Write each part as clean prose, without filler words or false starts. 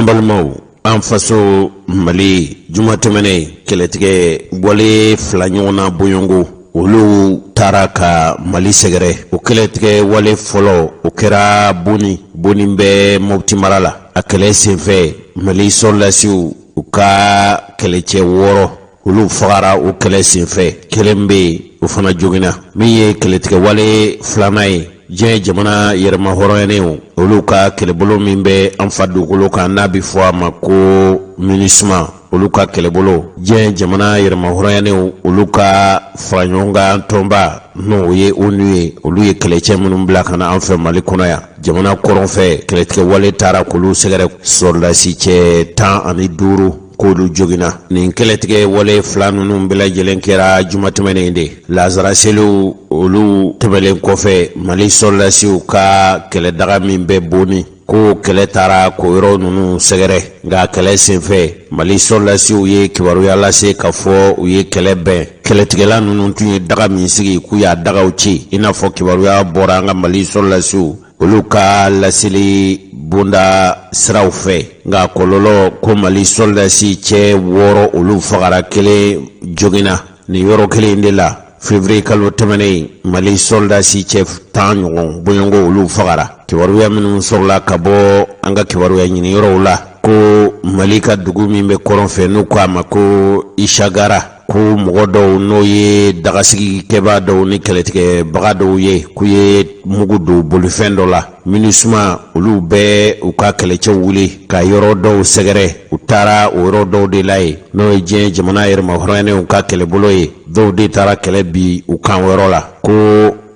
An balimaw, an faso Mali, juma tɛmɛnen kɛlɛtigɛ wale fila ɲɔgɔn na bɔɲɔgɔnko, olu taara ka Mali sɛgɛrɛ. O kɛlɛtigɛ wale fɔlɔ, o kɛra Boni. Boni bɛ Mopti mara la. A kɛlɛ senfɛ, Mali sɔrɔdasiw, u ka kɛlɛcɛ 6, olu fagara o kɛlɛ senfɛ. Kelen bɛ yen, o fana joginna. Min ye kɛlɛtigɛ wale filanan ye, diɲɛ jamana yɛrɛmahɔrɔnyalen, olu ka kɛlɛbolo min bɛ an fa dugukolo kan, n'a bɛ fɔ a ma ko MINUSMA, olu ka kɛlɛbolo, diɲɛ jamana yɛrɛmahɔrɔnyalen, olu ka faraɲɔgɔnkan tɔnba, n'o ye ONU ye, olu ye kɛlɛcɛ minnu bila ka na an fɛ Mali kɔnɔ yan, jamana kɔrɔn fɛ, kɛlɛtigɛ wale taara k'olu sɛgɛrɛ. Sɔrɔdasi cɛ 15, k'olu joginna. Nin kɛlɛtigɛ wale fila ninnu bɛɛ lajɛlen kɛra juma tɛmɛnen de, lazara seliw olu tɛmɛlen kɔfɛ. Mali sɔrɔdasiw ka kɛlɛdaga min bɛ Boni, ko kɛlɛ taara k'o yɔrɔ ninnu sɛgɛrɛ. Nka kɛlɛ senfɛ, Mali sɔrɔdasiw ye kibaruya lase k'a fɔ u ye kɛlɛ bɛn. Kɛlɛtigɛla ninnu tun ye daga min sigi, k'u y'a dagaw ci, i n'a fɔ kibaruya bɔra an ka Mali sɔrɔdasiw olu ka laseli bonda siraw fɛ. Nka kɔlɔlɔ ko Mali sɔrɔdasi cɛ 6, olu fagara, kelen joginna. Nin yɔrɔ kelen de la, février kalo tɛmɛnen, Mali sɔrɔdasi cɛ 10 ɲɔgɔn bɔɲɔgɔnko, olu fagara. Kibaruya minnu sɔrɔla ka bɔ an ka kibaruya ɲiniyɔrɔw la, ko Mali ka dugu min bɛ kɔrɔn fɛ, n'u ko a ma ko Isagara, ko mɔgɔ dɔw, n'o ye dagasigikɛbaa dɔw ni kɛlɛtigɛbaga dɔw ye, k'u ye mugu don bolifɛn dɔ la. MINUSMA, olu bɛ u ka kɛlɛcɛw wuli ka yɔrɔ dɔw sɛgɛrɛ. U taara o yɔrɔ dɔw de la yen, n'o ye diɲɛ jamana yɛrɛmahɔrɔnyanenw ka kɛlɛbolo ye. Dɔw de taara kɛlɛ bi u kan yɔrɔ la, ko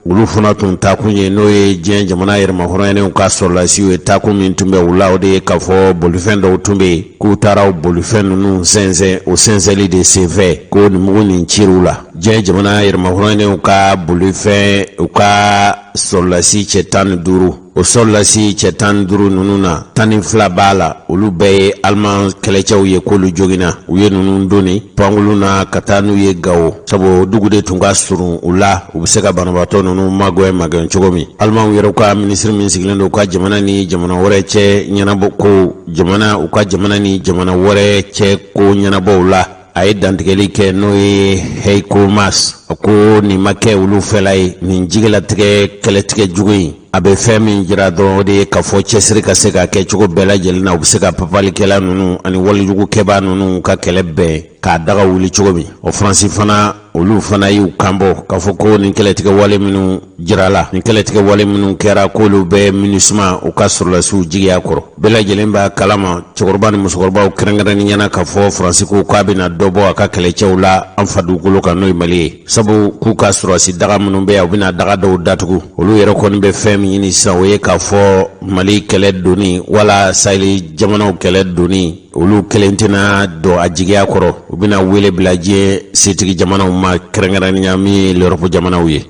olu fana tun taakun ye, n'o ye diɲɛ jamana yɛrɛmahɔrɔnyanenw ka sɔrɔdasiw ye, taakun min tun bɛ u la, o de ye k'a fɔ bolifɛn dɔw tun bɛ yen, k'u taara o bolifɛn ninnu sɛnsɛn. O sɛnsɛnli de senfɛ, ko nin mugu nin cir'u la. Diɲɛ jamana yɛrɛmahɔrɔnyanenw ka bolifɛn, u ka sɔrɔdasi cɛ 15, o sɔrɔdasi cɛ 15 ninnu na, 12 b'a la, olu bɛɛ ye aliman kɛlɛcɛw ye, k'olu joginna. U ye ninnu doni pankurun na ka taa n'u ye Gawo, sabu dugu de tun ka surun u la, u bɛ se ka banabaatɔ ninnu magɛn magɛn cogo min. Alimanw yɛrɛ ka minisiri min sigilen don u ka jamana ni jamana wɛrɛ cɛ ɲɛnabɔ ko jamana u ka jamana ni jamana wɛrɛ cɛ ko ɲɛnabɔw la, a ye dantigɛli kɛ, n'o ye Heiko Maas, a ko nin ma kɛ olu fɛla ye. Nin jigilatigɛ kɛlɛtigɛ jugu in, a bɛ fɛn min jira dɔrɔn, o de ye k'a fɔ cɛsiri ka se ka kɛ cogo bɛɛ lajɛlen na, u bɛ se ka papalikɛla ninnu ani walejugukɛbaa ninnu ka kɛlɛ bɛn k'a daga wuli cogo min. O Faransi fana, olu fana y'u kanbɔ k'a fɔ ko nin kɛlɛtigɛ wale minnu jirala, nin kɛlɛtigɛ wale minnu kɛra, k'olu bɛ MINUSMA, u ka sɔrɔdasiw jigiya kɔrɔ. Bɛɛ lajɛlen b'a kalama, cɛkɔrɔba ni musokɔrɔbaw kɛrɛnkɛrɛnnenya na, k'a fɔ Faransi ko k'a bɛna dɔ bɔ a ka kɛlɛcɛw la an fa dugukolo kan, n'o ye Mali ye, sabu k'u ka sɔrɔdasi daga minnu bɛ yan, u bɛna daga dɔw datugu. Olu yɛrɛ kɔni bɛ fɛn min ɲini sisan, o ye k'a fɔ Mali kɛlɛ donni wala Saheli jamanaw kɛlɛ donni, olu kelen tɛna don a jigiya kɔrɔ. U bɛna wele bila diɲɛ setigi jamanaw ma, kɛrɛnkɛrɛnnenya min ye l'Europe jamanaw ye.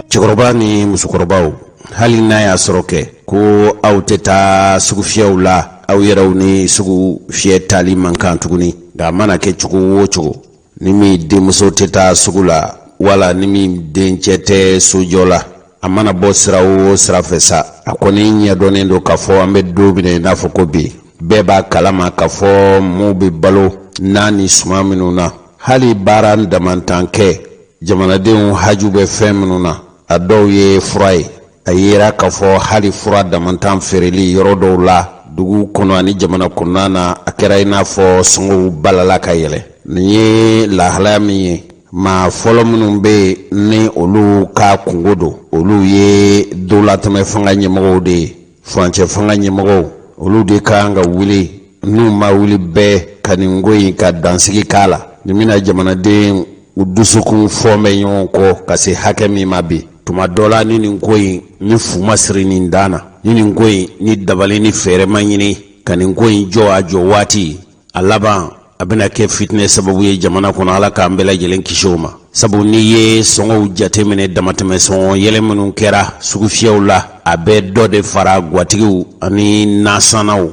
Cɛkɔrɔba ni musokɔrɔbaw, hali n'a y'a sɔrɔ kɛ ko aw tɛ taa sugufiyɛw la, aw yɛrɛw ni sugu fiyɛ taali man kan tuguni. Nka a mana kɛ cogo o cogo, ni min denmuso tɛ taa sugu la, wala ni min dencɛ tɛ sojɔ la, a mana bɔ sira o sira fɛ sa, a kɔni ɲɛdɔnnen don k'a fɔ an bɛ don min na i n'a fɔ ko bi, bɛɛ b'a kalama k'a fɔ mun bɛ balo n'a ni suman minnu na, hali baara damantan kɛ, jamanadenw haju bɛ fɛn minnu na, a dɔw ye fura ye. A yera k'a fɔ hali fura damantan feereli yɔrɔ dɔw la dugu kɔnɔ ani jamana kɔnɔna na, a kɛra i n'a fɔ sɔngɔw balala ka yɛlɛ. Nin ye lahalaya min ye, maa fɔlɔ minnu bɛ yen ni olu ka kungo don, olu ye donlatɛmɛ fanga ɲɛmɔgɔw de ye, furancɛ fanga ɲɛmɔgɔw. Olu de ka kan ka wuli. N'u ma wuli bɛɛ ka nin ko in ka dansigi k'a la, nin bɛna jamanaden u dusukun fɔ bɛ ɲɔgɔn kɔ ka se hakɛ min ma bi. Tuma dɔ la, ni nin ko in ni fu ma siri nin dan na, ni nin ko in ni dabali ni fɛɛrɛ ma ɲini ka nin ko in jɔ a jɔ waati, a laban a bɛna kɛ fitinɛ sababu ye jamana kɔnɔ. Ala k'an bɛɛ lajɛlen kisi o ma. Sabu n'i ye sɔngɔw jateminɛ, damatɛmɛ sɔngɔ yɛlɛ minnu kɛra sugufiyɛw la, a bɛ dɔ de fara gwatigiw ani nasannaw.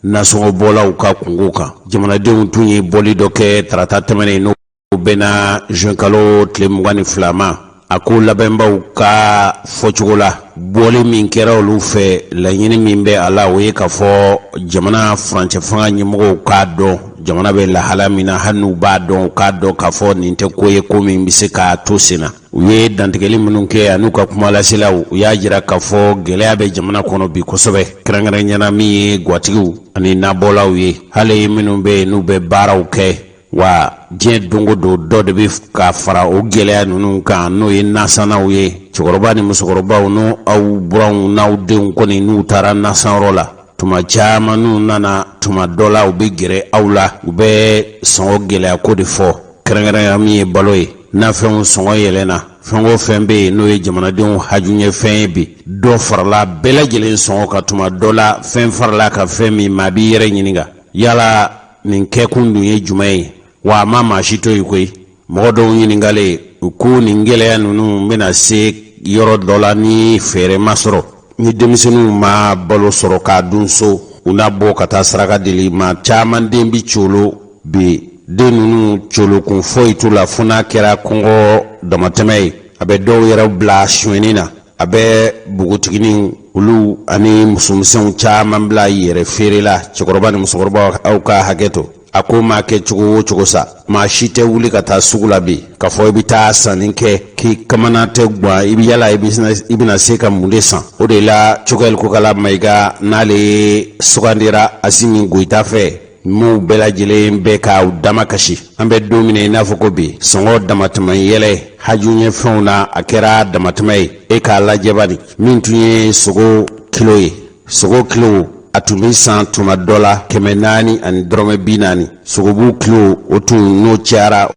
Nasɔngɔbɔlaw ka kunko kan, jamanadenw tun ye bɔli dɔ kɛ tarata tɛmɛnen, n'o bɛnna juin kalo tile 22 ma. A ko labɛnbaw ka fɔcogo la, bɔli min kɛra olu fɛ, laɲini min bɛ a la, o ye k'a fɔ jamana furancɛ fanga ɲɛmɔgɔw k'a dɔn jamana bɛ lahala min na. Hali n'u b'a dɔn, u k'a dɔn k'a fɔ nin tɛ ko ye ko min bɛ se k'a to sen na. U ye dantigɛli minnu kɛ an'u ka kumalaselaw, u y'a jira k'a fɔ gɛlɛya bɛ jamana kɔnɔ bi kosɛbɛ, kɛrɛnkɛrɛnya na min ye gwatigiw ani nabɔlaw ye, hali minnu bɛ yen n'u bɛ baaraw kɛ. Wa diɲɛ don o don, dɔ de bɛ ka fara o gɛlɛya ninnu kan, n'o ye nasannaw ye. Cɛkɔrɔba ni musokɔrɔbaw, n'o aw buranw n'aw denw kɔni, n'u taara nasanyɔrɔ la tuma caman, n'u nana tuma dɔ la, u bɛ gɛrɛ aw la, u bɛ sɔngɔ gɛlɛya ko de fɔ, kɛrɛnkɛrɛnya min ye balo ye. Nafɛnw sɔngɔ yɛlɛnna. Fɛn o fɛn bɛ yen n'o ye jamanadenw haju ɲɛ fɛn ye bi, dɔ farala bɛɛ lajɛlen sɔngɔ kan. Tuma dɔ la, fɛn farala ka fɛn min, maa b'i yɛrɛ ɲininka yala nin kɛkun dun ye jumɛn ye? Wa a ma maa si to yen koyi. Mɔgɔ dɔw ɲininkalen, u ko nin gɛlɛya ninnu bɛna se yɔrɔ dɔ la ni fɛɛrɛ ma sɔrɔ, ni denmisɛnninw ma balo sɔrɔ k'a dun so, u na bɔ ka taa saraka deli. Maa caman den bi colo bi. Den ninnu colokun foyi t'u la fo n'a kɛra kɔngɔ damatɛmɛ ye. A bɛ dɔw yɛrɛ bila sonyɛni na, a bɛ npogotiginin olu ani musomisɛnw caman bila yɛrɛ feere la. Cɛkɔrɔba ni musokɔrɔba, aw ka hakɛ to. A ko maa kɛ cogo o cogo sa, maa si tɛ wuli ka taa sugu la bi k'a fɔ i bɛ taa sanni kɛ k'i kamana tɛ gan. I bɛ yala i bɛna se ka mun de san? O de la, Choguel Kokala Mayiga, n'ale sugandira Asimi Goyita fɛ, minnu bɛɛ lajɛlen bɛ k'u dama kasi, an bɛ don min na i n'a fɔ ko bi, sɔngɔ damatɛmɛ yɛlɛ haju ɲɛfɛnw na, a kɛra damatɛmɛ ye. E k'a lajɛ bani, min tun ye sogo kilo ye, sogo kilo a tun bɛ san tuma dɔ la 400 ani dɔrɔmɛ 40. Sogobu kilo, o tun n'o cayara.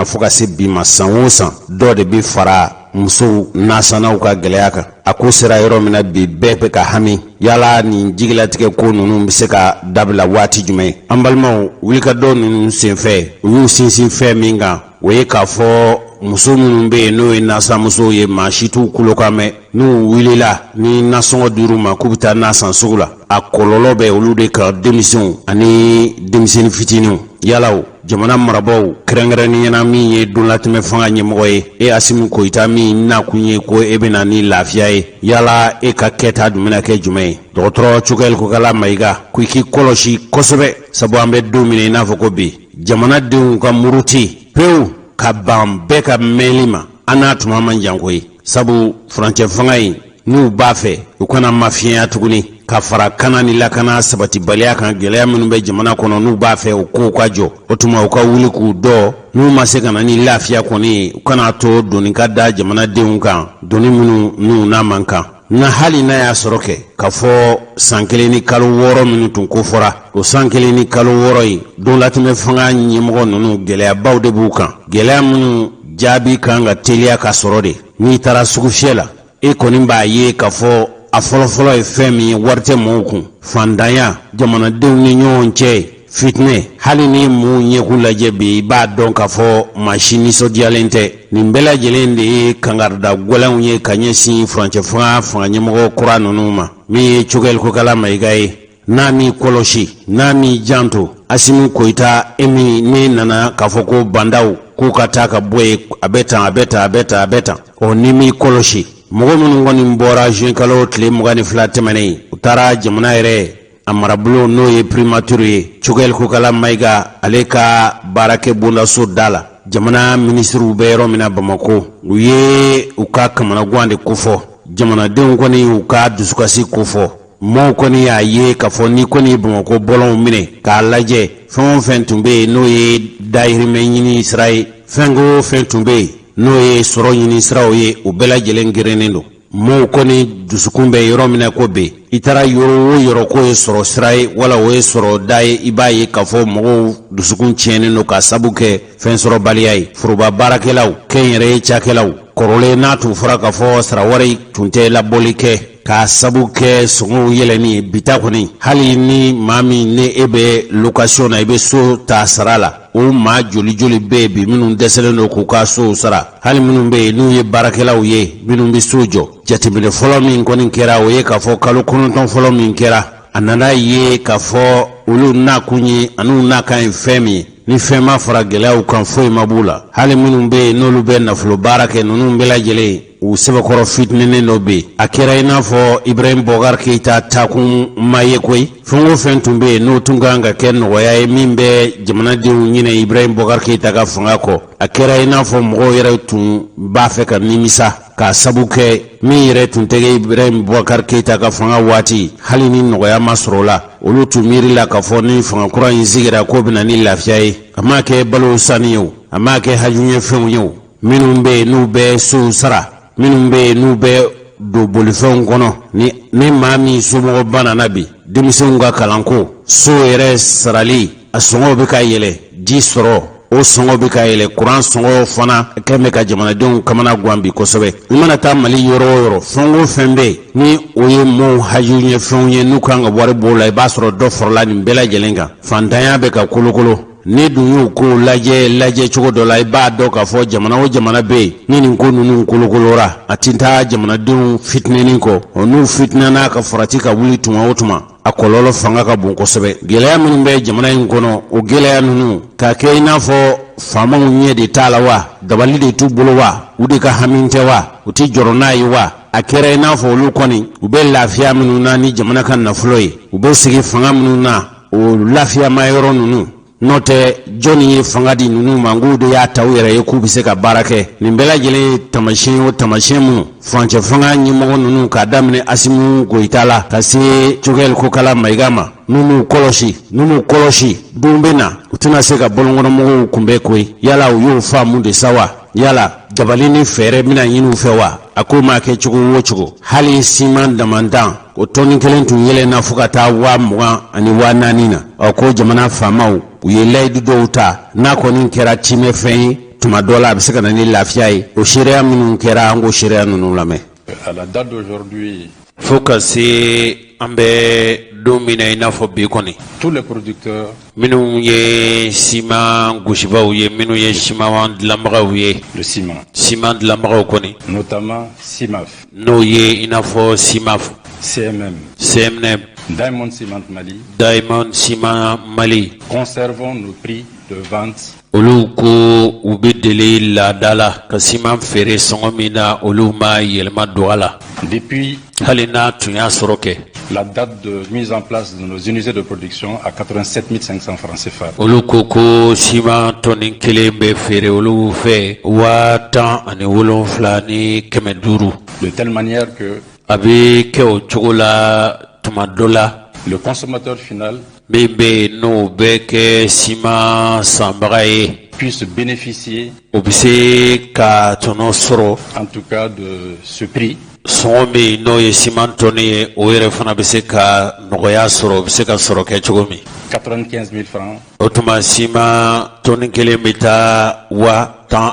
Fo ka se bi ma, san o san dɔ de bɛ fara musow nasannaw ka gɛlɛya kan. A ko sera yɔrɔ min na bi, bɛɛ bɛ ka hami yala nin jigilatigɛ ko ninnu bɛ se ka dabila waati jumɛn? An balimaw, wulikajɔ ninnu senfɛ, u y'u sinsin fɛn min kan, o ye k'a fɔ muso minnu bɛ yen n'o ye nasanmusow ye, maa si t'u kulokan mɛn. N'u wulila ni nasɔngɔ dir'u ma k'u bɛ taa na san sugu la, a kɔlɔlɔ bɛ olu de kan, denmisɛnw ani denmisɛnnin fitininw. Yala jamana marabaaw, kɛrɛnkɛrɛnnenya na min ye donlatɛmɛ fanga ɲɛmɔgɔ ye, e Asimi Goyita min nakun ye ko e bɛna ni lafiya ye, yala e ka kɛta dun bɛna kɛ jumɛn ye? Dɔgɔtɔrɔ Choguel Kokala Mayiga ko i k'i kɔlɔsi kosɛbɛ, sabu an bɛ don min na i n'a fɔ ko bi, jamanadenw ka muruti pewu ka ban bɛɛ ka mɛnli ma, an n'a tuma man jan koyi. Sabu furancɛ fanga in, n'u b'a fɛ u kana mafiɲɛya tuguni ka fara kana ni lakana sabatibaliya kan, gɛlɛya minnu bɛ jamana kɔnɔ, n'u b'a fɛ u kow ka jɔ, o tuma u ka wuli k'u dɔ. N'u ma se ka na ni lafiya kɔni, u kana to doni ka da jamanadenw kan, doni minnu n'u n'a man kan na. Hali n'a y'a sɔrɔ kɛ k'a fɔ san 1 ni kalo 6 minnu tun kofɔra, o san 1 ni kalo 6 in, donlatɛmɛ fanga ɲɛmɔgɔ ninnu, gɛlɛyabaw de b'u kan, gɛlɛya minnu jaabi kan ka teliya ka sɔrɔ de. N'i taara sugufiyɛ la, e kɔni b'a ye k'a fɔ a fɔlɔfɔlɔ ye fɛn min ye, wari tɛ mɔgɔw kun, fantanya, jamanadenw ni ɲɔgɔn cɛ fitinɛ. Hali ni mun ɲɛkun lajɛ bi, i b'a dɔn k'a fɔ maa si nisɔndiyalen tɛ. Nin bɛɛ lajɛlen de ye kangarida gɛlɛnw ye ka ɲɛsin furancɛ fanga ɲɛmɔgɔ kura ninnu ma. Min ye Choguel Kokala Mayiga ye, n'a m'i kɔlɔsi, n'a m'i janto, Asimi Goyita, e min ne nana k'a fɔ ko Bah N'Daw k'u ka taa ka bɔ yen, a bɛ tan, a bɛ tan, a bɛ tan, a bɛ tan. Ɔ ni m'i kɔlɔsi, mɔgɔ minnu kɔni bɔra juin kalo tile 22 tɛmɛnen, u taara jamana yɛrɛ a marabolo, n'o ye primature ye, Choguel Kokala Mayiga ale ka baarakɛ bondaso da la, jamana minisiriw bɛ yɔrɔ min na Bamakɔ, u ye u ka kamanagan de kofɔ. Jamanadenw kɔni u ka dusukasi kofɔ. Maaw kɔni y'a ye k'a fɔ n'i kɔni ye Bamakɔ bɔlɔnw minɛ k'a lajɛ, fɛn o fɛn tun bɛ yen n'o ye dahirimɛ ɲini sira ye, fɛn o fɛn tun bɛ yen n'o ye sɔrɔ ɲini siraw ye, o bɛɛ lajɛlen gerennen don. Maaw kɔni dusukun bɛ yɔrɔ min na ko bi, i taara yɔrɔ o yɔrɔ k'o ye sɔrɔ sira ye wala o ye sɔrɔ da ye, i b'a ye k'a fɔ mɔgɔw dusukun tiɲɛnen don k'a sabu kɛ fɛn sɔrɔbaliya ye. Foroba baarakɛlaw, kɛnyɛrɛye cakɛlaw, kɔrɔlen n'a tun fɔra k'a fɔ sarawari tun tɛ labɔli kɛ k'a sabu kɛ sɔngɔw yɛlɛnni, bi ta kɔni, hali ni maa min ni e bɛ location na, i bɛ so ta sara la, o maa joli joli bɛ yen bi minnu dɛsɛlen don k'u ka sow sara? Hali minnu bɛ yen n'u ye baarakɛlaw ye, minnu bɛ so jɔ, jateminɛ fɔlɔ min kɔni kɛra, o ye k'a fɔ kalo 9 fɔlɔ min kɛra. A nana ye k'a fɔ olu nakun ye an'u nakan ye fɛn min ye, ni fɛn ma fara gɛlɛyaw kan, foyi ma b'u la. Hali minnu bɛ yen n'olu bɛ nafolo baara kɛ, ninnu bɛɛ lajɛlen u sɛbɛkɔrɔ fitinɛnen dɔ bɛ yen. A kɛra i n'a fɔ Ibrahim Bɔkari Keyita taakun ma ye koyi. Fɛn o fɛn tun bɛ yen n'o tun kan ka kɛ nɔgɔya ye min bɛ jamanadenw ɲinɛ Ibrahim Bɔkari Keyita ka fanga kɔ, a kɛra i n'a fɔ mɔgɔw yɛrɛ tun b'a fɛ ka nimisa k'a sabu kɛ min yɛrɛ tun tɛ kɛ Ibrahim Boubacar Keita ka fanga waati. Hali ni nɔgɔya ma sɔrɔ o la, olu tun miiri la k'a fɔ ni fanga kura in sigira, k'o bɛ na ni lafiya ye. A m'a kɛ balo sanni ye o, a m'a kɛ hajuɲɛfɛnw ye o, minnu bɛ yen n'u bɛ sow sara, minnu bɛ yen n'u bɛ don bolifɛnw kɔnɔ, ni maa min somɔgɔ banana bi, denmisɛnw ka kalanko, so yɛrɛ sarali, a sɔngɔw bɛ ka yɛlɛ, ji sɔrɔ o sɔngɔ bɛ ka yɛlɛ, kuran sɔngɔ fana kɛn bɛ ka jamanadenw kamana gan bi kosɛbɛ. I mana taa Mali yɔrɔ o yɔrɔ, fɛn o fɛn bɛ yen ni o ye mɔɔw haju ɲɛfɛnw ye, n'u kan ka wari bɔ o la, i b'a sɔrɔ dɔ farala nin bɛɛ lajɛlen kan. Fantanya bɛ ka kolokolo. Ni dun y'o ko lajɛ lajɛ cogo dɔ la, i b'a dɔn k'a fɔ jamana o jamana bɛ yen ni nin ko ninnu kolokolora, a tɛ taa jamanadenw fitinɛni kɔ. O n'u fitinɛna ka farati ka wuli tuma o tuma, a kɔlɔlɔ fanga ka bon kosɛbɛ. Gɛlɛya minnu bɛ jamana in kɔnɔ, o gɛlɛya ninnu k'a kɛ i n'a fɔ faamaw ɲɛ de t'a la wa, dabali de t'u bolo wa, u de ka hami tɛ wa, u tɛ jɔrɔ n'a ye wa? A kɛra i n'a fɔ olu kɔni, u bɛ lafiya minnu na ni jamana ka nafolo ye, u bɛ sigi fanga minnu na, o lafiyama yɔrɔ ninnu. N'o tɛ, jɔnni ye fanga di ninnu ma k'u de y'a ta u yɛrɛ ye k'u bɛ se ka baara kɛ? Nin bɛɛ lajɛlen ye taamasiyɛn o taamasiyɛn minnu furancɛ fanga ɲɛmɔgɔ ninnu, k'a daminɛ Asimu Goyita la ka se Cogɛli Kokala Mayiga ma, n'u m'u kɔlɔsi, n'u m'u kɔlɔsi, don bɛ na u tɛna se ka bɔlɔnkɔnɔmɔgɔw kunbɛn koyi. Yala u y'o faamu de sa wa? Yala dabali ni fɛɛrɛ bɛna ɲini u fɛ wa? A ko maa kɛ cogo o cogo, hali siman damantan o tɔni kelen tun yɛlɛnna fo ka taa 20,000 ani 4000 na. Ɔ, ko jamana faamaw, u ye layidu dɔw ta, n'a kɔni kɛra tiimɛfɛn ye, tuma dɔ la a bɛ se ka na ni lafiya ye. O seereya minnu kɛra, an k'o seereya ninnu lamɛn. À la date d'aujourd'hui, fo ka se an bɛ don min na i n'a fɔ bi kɔni, tous les producteurs minnu ye siman gosibaw ye, minnu ye siman dilanbagaw ye, de ciment, siman dilanbagaw kɔni, notamment CIMAF, n'o ye i n'a fɔ CIMAF, CMM, CMM, Diamond Ciment Mali, Diamond Ciment Mali, conservons nos prix de vente. Olu ko u bɛ deli laada la ka siman feere sɔngɔ min na, olu ma yɛlɛma don a la. Depuis hali n'a tun y'a sɔrɔ kɛ la date de mise en place de nos unités de production à 87 500 francs CFA. Olu ko ko siman tɔni kelen bɛ feere olu fɛ 17,500. De telle manière que A bɛ kɛ o cogo la tuma dɔ la, le consommateur final min bɛ yen n'o bɛ kɛ siman sanbaga ye, puisse bénéficier o bɛ se ka tɔnɔ sɔrɔ en tout cas de ce prix sɔngɔ min n'o ye siman tɔni ye, o yɛrɛ fana bɛ se ka nɔgɔya sɔrɔ, o bɛ se ka sɔrɔ kɛ cogo min. 95 000 francs. O tuma siman tɔni kelen bɛ taa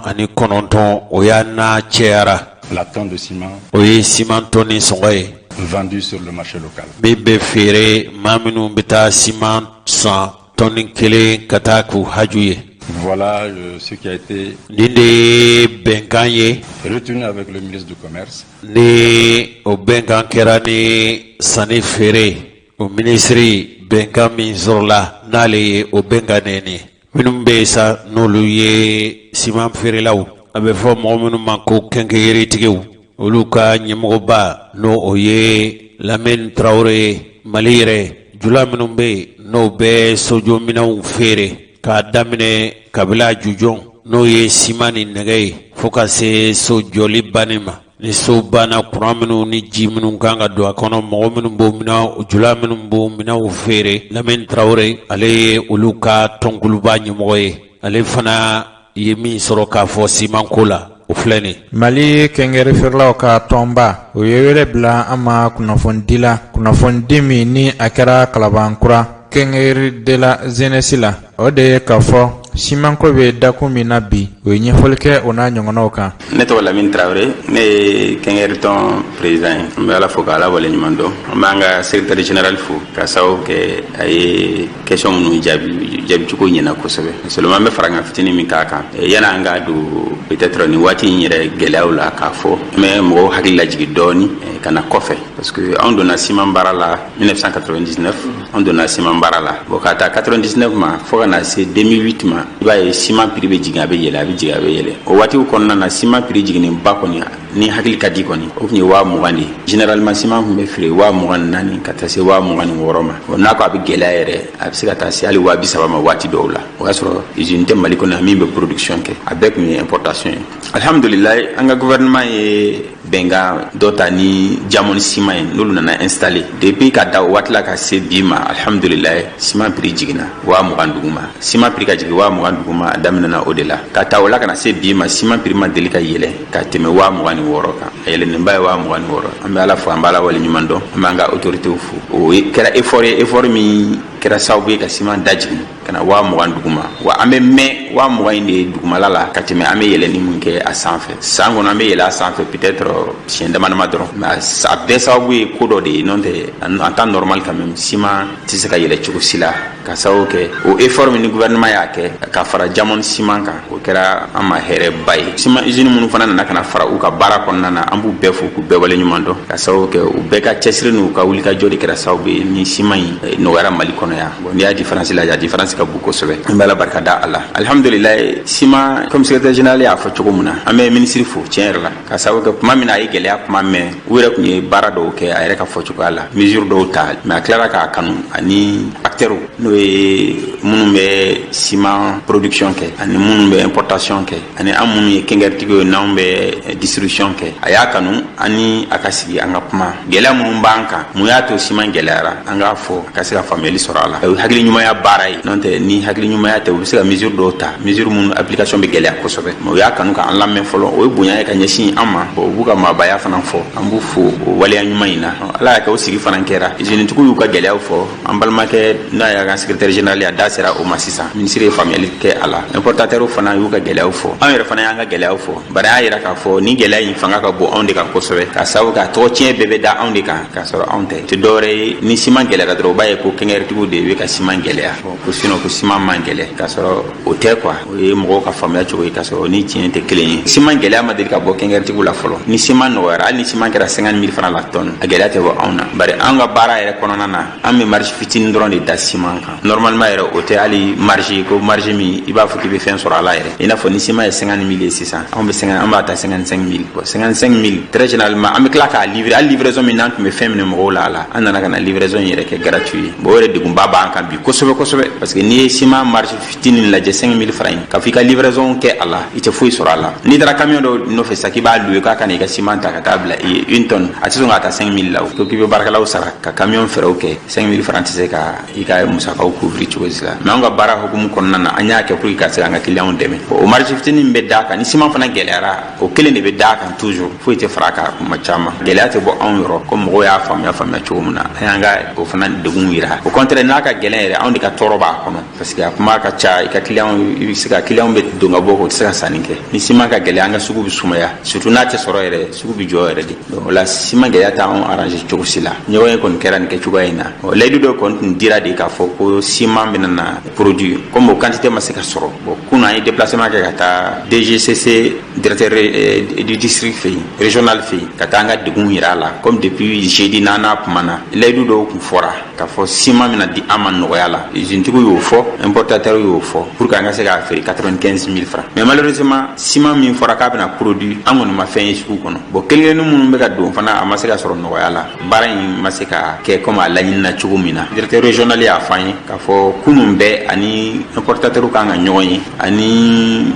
19,000, o y'a n'a cɛyara. La tonne de ciment O ye siman tɔni sɔngɔ ye vendue sur le marché local. min bɛ feere maa minnu bɛ taa siman san tɔni kelen ka taa k'u haju ye. Voilà ce qui a été Nin de ye bɛnkan ye retenu avec le ministre du Commerce. ni o bɛnkan kɛra ni sanni feere o minisiri. Bɛnkan min sɔrɔla n'ale ye, o bɛnkan de ye nin ye. Minnu bɛ yen sa, n'olu ye siman feerelaw, a bɛ fɔ mɔgɔ minnu ma ko kɛnkɛyiritigiw, olu ka ɲɛmɔgɔba, n'o o ye Lamine Tarawele ye. Mali yɛrɛ jula minnu bɛ yen, n'o bɛ sojɔminɛnw feere, k'a daminɛ kabila jujɔn, n'o ye siman ni nɛgɛ ye, fo ka se so jɔli banni ma, ni so banna, kuran minnu ni ji minnu kan ka don a kɔnɔ, mɔgɔ minnu b'o minɛn, jula minnu b'o minɛnw feere, Lamine Tarawele, ale ye olu ka tɔnkuluba ɲɛmɔgɔ ye. Ale fana ye min sɔrɔ k'a fɔ simanko la, o filɛ nin. Mali kɛnkɛri feerelaw ka tɔnba, o ye wele bila an ma kunnafonidi la, kunnafonidi min ni a kɛra Kalabankura quincaillerie de la jeunesse la, o de ye k'a fɔ simanko bɛ dakun min na bi. O ye ɲɛfɔli kɛ o n'a ɲɔgɔnnaw kan. Ne tɔgɔ Lamine Tarawele, ne ye quincaillerie tɔn président ye. An bɛ Ala fo ka Ala waleɲuman dɔn. An b'an ka secrétaire général fo ka sababu kɛ a ye question minnu jaabi, jaabicogo ɲɛna kosɛbɛ. Seulement, an bɛ fara kan fitinin min k'a kan, yanni an k'a don peut-être nin waati in yɛrɛ gɛlɛyaw la, k'a fɔ an bɛ mɔgɔw hakili lajigin dɔɔni ka na kɔfɛ. Parce que anw donna siman baara la 1999, anw donna siman baara la. Bon, ka taa 99 ma fo ka na se 2008 ma, i b'a ye siman prix bɛ jigin, a bɛ yɛlɛ, a bɛ jigin, a bɛ yɛlɛ. O waatiw kɔnɔna na, siman prix jiginnen ba kɔni, ni hakili ka di kɔni, o tun ye 20 000 de ye. Généralement, siman tun bɛ feere 24 000 ka taa se 26 000 ma. Bon, n'a ko a bɛ gɛlɛya yɛrɛ, a bɛ se ka taa se hali 30 000 ma waati dɔw la. O y'a sɔrɔ usine tɛ Mali kɔnɔ min bɛ production kɛ, a bɛɛ tun ye importation ye. Alhamdulilayi, an ka gouvernement ye bɛnkan dɔ ta ni Diamond Ciment ye, n'olu nana installer. Depuis ka da o waati la ka se bi ma, alhamdulilayi, siman prix jiginna 20 000 duguma. Siman prix ka jigin 20 000 duguma, a daminɛna o de la. Ka ta o la ka na se bi ma, siman prix ma deli ka yɛlɛ ka tɛmɛ 26 000 kan. A yɛlɛnnenba ye 26 000. An bɛ Ala fo, an bɛ Ala waleɲuman dɔn, an b'an ka autorités fo. O kɛra effort ye, effort min kɛra sababu ye ka siman dajigin ka na 20 000 duguma. Wa an bɛ mɛn 20 000 in de dugumala la ka tɛmɛ an bɛ yɛlɛnni mun kɛ a sanfɛ. San kɔnɔ, an bɛ yɛlɛ a sanfɛ peut-être siɲɛ dama dama dɔrɔn, mais a bɛɛ sababu ye ko dɔ de ye. N'o tɛ, en temps normal quand même, siman tɛ se ka yɛlɛ cogo si la, ka sababu kɛ o effort min ni gouvernement y'a kɛ ka fara Diamond Ciment kan, o kɛra an ma hɛrɛba ye. Siman usine minnu fana nana ka na fara u ka baara kɔnɔna na, an b'u bɛɛ fo k'u bɛɛ waleɲuman dɔn, ka sababu kɛ u bɛɛ ka cɛsiri n'u ka wulikajɔ de kɛra sababu ye ni siman in nɔgɔyara Mali kɔnɔ yan. Bon, n'i y'a différence lajɛ, a différence ka bon kosɛbɛ. An bɛ Ala barika da a la. Alhamdulilayi, siman, comme secrétaire général y'a fɔ cogo min na, an bɛ ministre fo tiɲɛ yɛrɛ la, ka sababu kɛ tuma min na a ye gɛlɛya kuma mɛn, u yɛrɛ tun ye baara dɔw kɛ, a yɛrɛ ka fɔ cogoya la, mesure dɔw ta, mais a tilara k'a kanu ani acteurs, n'o ye minnu bɛ ciment production kɛ ani minnu bɛ importation kɛ ani an minnu ye kɛnkɛritigiw ye n'anw bɛ distribution kɛ. A y'a kanu ani a ka sigi, an ka kuma gɛlɛya minnu b'an kan, mun y'a to siman gɛlɛyara, an k'a fɔ a ka se ka faamuyali sɔrɔ a la. O ye hakili ɲumanya baara ye. N'o tɛ, ni hakili ɲumanya tɛ, u bɛ se ka mesure dɔw ta, mesure minnu application bɛ gɛlɛya kosɛbɛ. Mais u y'a kanu k'an lamɛn fɔlɔ, o ye bonya ye ka ɲɛsin an ma. Bon, u b'u ka maabaya fana fɔ, an b'u fo o waleya ɲuman in na. Ala y'a kɛ, o sigi fana kɛra, usinetigiw y'u ka gɛlɛyaw fɔ. An balimakɛ n'a y'a ka secrétaire général, a da sera o ma sisan, ministre ye faamuyali kɛ a la. Importateur fana y'u ka gɛlɛyaw fɔ, anw yɛrɛ fana y'an ka gɛlɛyaw fɔ. Bari an y'a yira k'a fɔ ni gɛlɛya in fanga ka bon anw de kan kosɛbɛ, ka sababu kɛ a tɔgɔ tiɲɛ bɛɛ bɛ da anw de kan, k'a sɔrɔ anw tɛ. Tɛ dɔwɛrɛ ye, ni siman gɛlɛyara dɔrɔn, u b'a ye ko kɛnkɛrɛtigiw de bɛ ka siman gɛlɛya, ko sinon ko siman man gɛlɛ, k'a sɔrɔ o tɛ quoi. O ye mɔgɔw ka faamuya cogo ye, k'a sɔrɔ ni tiɲɛ tɛ kelen ye. Siman gɛlɛya ma deli ka bɔ kɛnkɛrɛtigiw la fɔlɔ. Ni siman nɔgɔyara, hali ni siman kɛra 50 000 francs la tonne, a gɛlɛya tɛ bɔ anw na. Bari an ka baara yɛrɛ kɔnɔna na, an bɛ marge fitinin dɔrɔn de da siman kan. Normalement yɛrɛ, o tɛ hali marge ko marge min i b'a fɔ k'i bɛ fɛn sɔrɔ a la yɛrɛ. I n'a fɔ ni siman ye 50 000 ye sisan, anw bɛ 50, an b'a ta 55 000. Bon, 55 000, très généralement, an bɛ tila k'a livrer. Hali livraison min n'an tun bɛ fɛn minɛ mɔgɔw la a la, an nana ka na livraison yɛrɛ kɛ gratuit ye. Bon, o yɛrɛ degunba b'an kan bi kosɛbɛ kosɛbɛ, parce que n'i ye siman marge fitinin lajɛ, 5 000 francs in, k'a fɔ i ka livraison kɛ a la, i tɛ foyi sɔrɔ a la. N'i taara camion dɔ nɔfɛ sisan k'i b'a louer k'a ka na i ka siman ta ka taa bila i ye, une tonne, a tɛ sɔn k'a ta 5 000 la. O ko k'i bɛ baarakɛlaw sara ka camion fɛɛrɛw kɛ, 5 000 francs tɛ se ka i ka musakaw couvrir cogo si la. Mais an ka baara hukumu kɔnɔna na, an y'a kɛ pour que ka se k'an ka clients dɛmɛ. O marge fitinin min bɛ d'a kan, ni siman fana gɛlɛyara, o kelen de bɛ d'a kan toujours, foyi tɛ fara a kan. Kuma caman, gɛlɛya tɛ bɔ anw yɔrɔ ko mɔgɔw y'a faamuya cogo min na, an y'an ka o fana degun yira. Au contraire, n'a ka gɛlɛn yɛrɛ, anw de ka tɔɔrɔ b'a kɔnɔ, parce que a kuma ka ca. I ka client, i bɛ se ka client bɛ don ka bɔ, o tɛ se ka sanni kɛ. Ni siman ka gɛlɛn, an ka sugu bɛ sumaya, surtout n'a tɛ sɔrɔ yɛrɛ, sugu bɛ jɔ yɛrɛ de. Donc o la, siman gɛlɛya t'anw arranger cogo si la. Ɲɔgɔn ye kɔni kɛra nin kɛcogoya in na. Layidu dɔ kɔni tun dira de k'a fɔ ko siman bɛna na produit, comme o quantité ma se ka sɔrɔ. Bon, kunun an ye déplacement kɛ ka taa DGCC, directeur du district fɛ yen, régional fɛ yen, ka taa an ka degun yira a la. Comme depuis jeudi n'an n'a kumana, layidu dɔw tun fɔra k'a fɔ siman bɛna di an ma nɔgɔya la. Usinetigiw y'o fɔ, importateur y'o fɔ, pour que an ka se k'a feere 95 000 francs. Mais malheureusement, siman min fɔra k'a bɛna produit, an kɔni ma fɛn ye sugu kɔnɔ. Bon, kelen kelennin minnu bɛ ka don fana, a ma se ka sɔrɔ nɔgɔya la. Baara in ma se ka kɛ comme a laɲinina cogo min na. Directeur régional y'a fɔ an ye k'a fɔ kunun bɛɛ ani importateur kan ka ɲɔgɔn ye, ani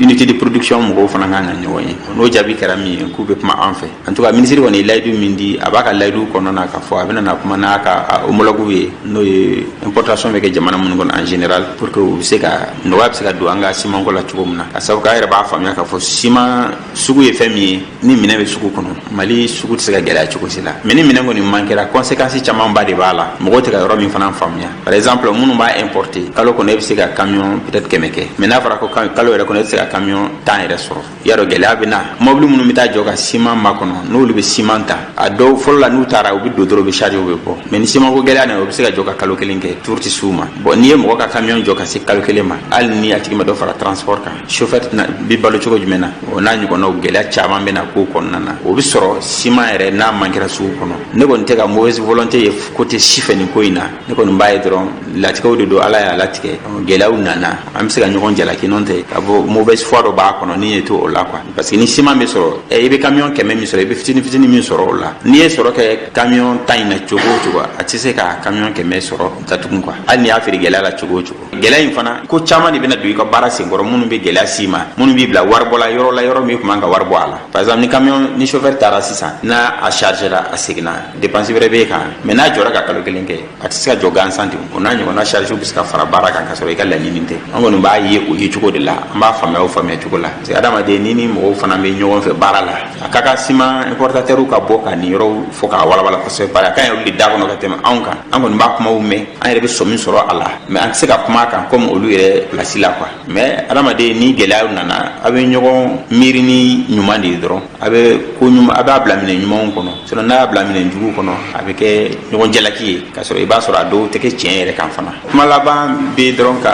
unité de production mɔgɔw fana kan ka ɲɔgɔn ye. N'o jaabi kɛra min ye, k'u bɛ kuma an fɛ. En tout cas, ministre kɔni ye layidu min di, a b'a ka layidu kɔnɔna na k'a fɔ a bɛna na kuma n'a ka homologue ye, n'o ye importation bɛ kɛ jamana minnu kɔnɔ en général, pour que u bɛ se ka nɔgɔya bɛ se ka don an ka simanko la cogo min na, ka sababu kɛ an yɛrɛ b'a faamuya k'a fɔ siman sugu ye fɛn min ye, ni minɛn bɛ sugu kɔnɔ, Mali sugu tɛ se ka gɛlɛya cogo si la. Mais ni minɛn kɔni man kɛra, conséquence camanba de b'a la, mɔgɔw tɛ ka yɔrɔ min fana faamuya. Par exemple, minnu b'a importer, kalo kɔnɔ e bɛ se ka camion peut-être 100 kɛ. Mais n'a fɔra ko kalo yɛrɛ kɔnɔ e tɛ se ka camion 10 yɛrɛ sɔrɔ, i y'a dɔn gɛlɛya bɛ na. Mɔbili minnu bɛ taa jɔ ka siman makɔnɔ, n'olu bɛ siman ta, a dɔw fɔlɔ la n'u taara, u bɛ don dɔrɔn, u bɛ charger, u bɛ bɔ. Mais ni simanko gɛlɛya nana, u bɛ se ka jɔ ka kalo kelen kɛ, tour tɛ s'u ma. Bon, n'i ye mɔgɔ ka camion jɔ ka se kalo kelen ma, hali ni a tigi ma dɔ fara transport kan, chauffeur bɛ balo cogo jumɛn na? O n'a ɲɔgɔnnaw, gɛlɛya caman bɛ na ko kɔnɔna na. O bɛ sɔrɔ siman yɛrɛ n'a mankɛra sugu kɔnɔ. Ne kɔni tɛ ka mauvaise volonté ye côté si fɛ nin ko in na. Ne kɔni b'a ye dɔrɔn, latigɛw de don, Ala y'a latigɛ, gɛlɛyaw nana, an bɛ se ka ɲɔgɔn jalaki. N'o tɛ ka fɔ mauvaise foi dɔ b'a kɔnɔ, ni ye to o la quoi. Parce que ni siman bɛ sɔrɔ, i bɛ camion 100 min sɔrɔ, i bɛ fitinin fitinin min sɔrɔ o la, n'i ye sɔrɔ kɛ camion 10 in na cogo o cogo, a tɛ se ka camion 100 sɔrɔ datugu quoi, hali n'i y'a feere gɛlɛya la cogo o cogo. Gɛlɛya in fana, ko caman de bɛna don i ka baara senkɔrɔ, minnu bɛ gɛlɛya s'i ma, minnu b'i bila waribɔ la yɔrɔ la, yɔrɔ min tun man ka wari bɔ a la. Par exemple, ni camion ni chauffeur taara sisan, n'a a chargera, a seginna, dépense wɛrɛ b'e kan. Mais n'a jɔra ka kalo kelen kɛ, a tɛ se ka jɔ gansan ten. O n'a ɲɔgɔnna charge bɛ se ka fara baara kan ka sɔrɔ i ka laɲini tɛ. An kɔni b'a ye o ye cogo de la, an b'a faamuya o faamuya cogo la. Parce que adamaden ni ni mɔgɔw fana bɛ ɲɔgɔn fɛ baara la, a ka kan siman importateur ka bɔ ka nin yɔrɔw fɔ k'a walawala kosɛbɛ, bari a ka ɲi olu de da kɔnɔ ka tɛmɛ anw kan. An kɔni b'a kumaw mɛn, an yɛrɛ bɛ sɔmi sɔrɔ a la, mais an tɛ se ka kuma a kan comme olu yɛrɛ place la quoi. Mais adamaden, ni gɛlɛyaw nana, a bɛ ɲɔgɔn miiri ni ɲuman de ye dɔrɔn, a bɛ ko ɲuman, a b'a bila minɛn ɲumanw kɔnɔ. Sinon n'a y'a bila minɛn jugu kɔnɔ, a bɛ kɛ ɲɔgɔn jalaki ye, k'a sɔrɔ i b'a sɔrɔ a dɔw tɛ kɛ tiɲɛ yɛrɛ kan fana. Kuma laban bɛ dɔrɔn ka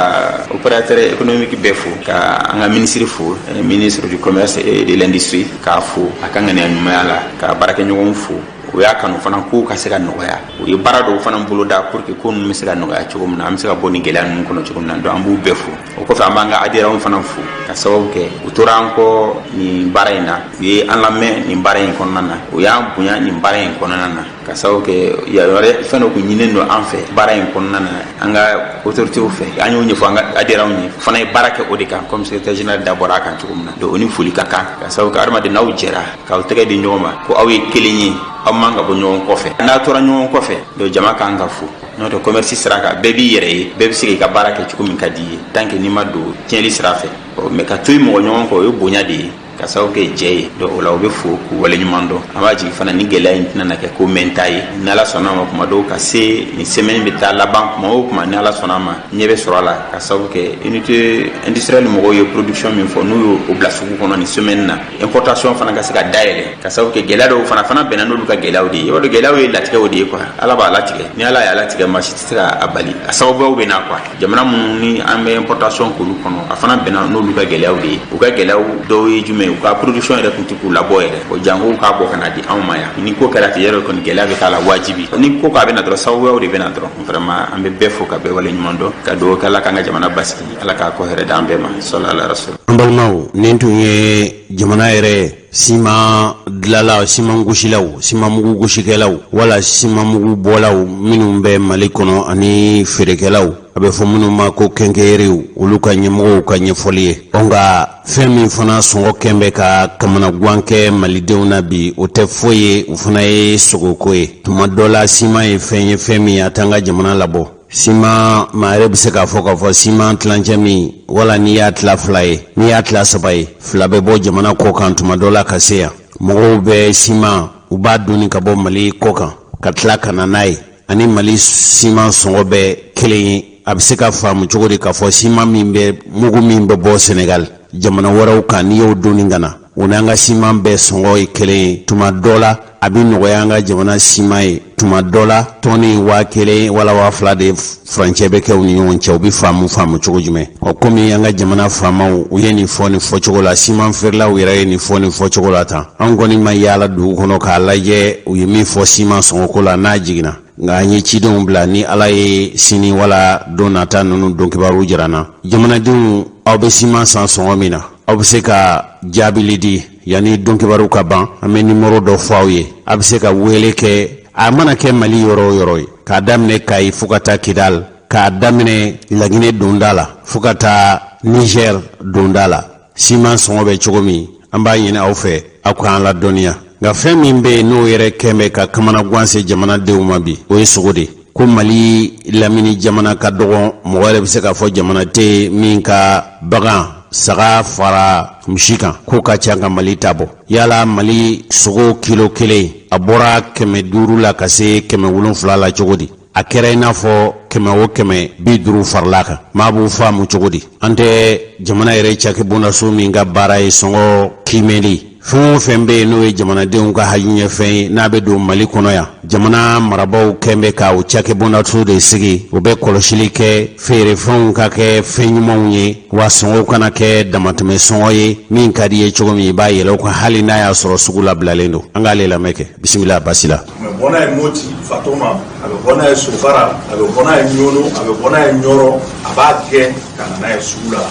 opérateur économique bɛɛ fo, ka an ka ministre fo, ministre du Commerce et de l'Industrie, k'a fo a ka ŋaniya ɲumanya la, ka baarakɛɲɔgɔnw fo. O y'a kanu fana kow ka se ka nɔgɔya. U ye baara dɔw fana boloda pour que ko ninnu bɛ se ka nɔgɔya cogo min na, an bɛ se ka bɔ nin gɛlɛya ninnu kɔnɔ cogo min na. Donc an b'u bɛɛ fo. O kɔfɛ, an b'an ka adhérents fana fo, ka sababu kɛ u tora an kɔ nin baara in na, u ye an lamɛn nin baara in kɔnɔna na, u y'an bonya nin baara in kɔnɔna na, ka sababu kɛ yɛrɛ fɛn dɔ kun ɲininen don an fɛ baara in kɔnɔna na an ka autorités fɛ. An y'o ɲɛfɔ an ka adhérents ye, fana ye baara kɛ o de kan, comme secrétaire général da bɔra a kan cogo min na. Donc o ni foli ka kan, ka sababu kɛ adamaden n'aw jɛra k'aw tɛgɛ di ɲɔgɔn ma ko aw ye kelen ye, aw man ka bɔ ɲɔgɔn kɔfɛ. N'a tora ɲɔgɔn kɔfɛ, donc jama kan ka fo. N'o tɛ, commerce sira kan, bɛɛ b'i yɛrɛ ye, bɛɛ bɛ se k'i ka baara kɛ cogo min ka di i ye, tant que n'i ma don tiɲɛli sira fɛ. Mais ka to i mɔgɔ ɲɔgɔn kɔ, o ye bonya de ye, ka sababu kɛ jɛ ye. Donc o la, u bɛ fo k'u waleɲuman dɔn. An b'a jigi fana ni gɛlɛya in tɛna kɛ ko mɛnta ye. Ni Ala sɔnna a ma, kuma dɔw ka se nin semaine bɛ taa laban kuma o kuma, ni Ala sɔnna a ma, ɲɛ bɛ sɔrɔ a la, ka sababu kɛ unité industrielle mɔgɔw ye production min fɔ, n'u y'o bila sugu kɔnɔ nin semaine na, importation fana ka se ka dayɛlɛ, ka sababu kɛ gɛlɛya dɔw fana bɛnna n'olu ka gɛlɛyaw de ye. I b'a dɔn, gɛlɛyaw ye latigɛw de ye quoi. Ala b'a latigɛ, ni Ala y'a latigɛ, maa si tɛ se k'a bali. A sababuyaw bɛ na quoi. Jamana minnu ni an bɛ importation k'olu kɔnɔ, a fana bɛnna n'olu ka gɛlɛyaw de ye. U ka gɛlɛyaw dɔw ye jumɛn ye? U ka production yɛrɛ tun tɛ k'u labɔ yɛrɛ o, janko k'a bɔ ka na di anw ma yan. Ni ko kɛra ten yɛrɛ kɔni, gɛlɛya bɛ k'a la wajibi. Ni ko k'a bɛ na dɔrɔn, sababuyaw de bɛ na dɔrɔn. Vraiment, an bɛ bɛɛ fo ka bɛɛ waleɲuman dɔn, ka dugawu kɛ Ala k'an ka jamana basigi, Ala k'a kɔ hɛrɛ d'an bɛɛ ma. Sɔli ala rasul. An balimaw, nin tun ye jamana yɛrɛ siman dilala, siman gosilaw, siman mugu gosikɛlaw wala siman mugu bɔlaw minnu bɛ Mali kɔnɔ ani feerekɛlaw, a bɛ fɔ minnu ma ko quincailleriw, olu ka ɲɛmɔgɔw ka ɲɛfɔli ye. Ɔ nka fɛn min fana sɔngɔ kɛn bɛ ka kamanagan kɛ malidenw na bi, o tɛ foyi ye, o fana ye sogoko ye. Tuma dɔ la, siman ye fɛn ye, fɛn min a t'an ka jamana labɔ. Siman, maa yɛrɛ bɛ se k'a fɔ k'a fɔ siman tilancɛ min, wala n'i y'a tila fila ye, n'i y'a tila saba ye, fila bɛ bɔ jamana kɔ kan tuma dɔ la ka se yan. Mɔgɔw bɛ siman, u b'a doni ka bɔ Mali kɔ kan ka tila ka na n'a ye, ani Mali siman sɔngɔ bɛ kelen ye. A bɛ se ka faamu cogo di k'a fɔ siman min bɛ, mugu min bɛ bɔ Senegal, jamana wɛrɛw kan, n'i y'o doni ka na, o n'an ka siman bɛɛ sɔngɔ ye kelen ye? Tuma dɔ la, a bɛ nɔgɔya an ka jamana siman ye. Tuma dɔ la, tɔni 1000 wala 2000 de furancɛ bɛ kɛ u ni ɲɔgɔn cɛ. U bɛ faamu faamu cogo jumɛn? Ɔ komi an ka jamana faamaw, u ye nin fɔ nin fɔcogo la, siman feerelaw yɛrɛ ye nin fɔ nin fɔcogo la tan, an kɔni ma yaala dugu kɔnɔ k'a lajɛ u ye min fɔ siman sɔngɔko la n'a jiginna. Nka an ye cidenw bila, ni Ala ye sini wala don nata ninnu don kibaru jira an na. Jamanadenw, aw bɛ siman san sɔngɔ min na, aw bɛ se ka jaabili di yanni don kibaru ka ban. An bɛ nimoro dɔ fɔ aw ye, a bɛ se ka wele kɛ, a mana kɛ Mali yɔrɔ o yɔrɔ ye, k'a daminɛ Kayi fo ka taa Kidal, k'a daminɛ Laginɛ donda la fo ka taa Niger donda la, siman sɔngɔ bɛ cogo min, an b'a ɲini aw fɛ aw k'an ladɔnniya. Nka fɛn min bɛ yen n'o yɛrɛ kɛn bɛ ka kamanagan se jamanadenw ma bi, o ye sogo de. Ko Mali lamini jamana ka dɔgɔn, mɔgɔ yɛrɛ bɛ se k'a fɔ jamana tɛ yen min ka bagan saga fara misi kan k'o ka ca ka Mali ta bɔ. Yala Mali sogo kilo kelen, a bɔra 500 la ka se 700 la cogo di? A kɛra i n'a fɔ 100 o 100, 50 farala kan. Maa b'o faamu cogo di? An tɛ jamana yɛrɛ cakɛbondaso min ka baara ye sɔngɔ kiimɛli, fɛn o fɛn bɛ yen n'o ye jamanadenw ka hajuɲɛfɛn ye, n'a bɛ don Mali kɔnɔ yan, jamana marabaaw kɛn bɛ ka o cakɛbondaso de sigi. O bɛ kɔlɔsili kɛ feerefɛnw ka kɛ fɛn ɲumanw ye, wa sɔngɔw kana kɛ damatɛmɛ sɔngɔ ye. Min ka di i ye cogo min, i b'a yɛlɛ o kan, hali n'a y'a sɔrɔ sugu labilalen don. An k'ale lamɛn kɛ. Bisimila, basi la. A bɛ bɔ n'a ye Moti Fatoma, a bɛ bɔ n'a ye Sofara, a bɛ bɔ n'a ye Ɲɔnɔ, a bɛ bɔ n'a ye Ɲɔrɔ, a b'a gɛn ka na n'a ye sugu la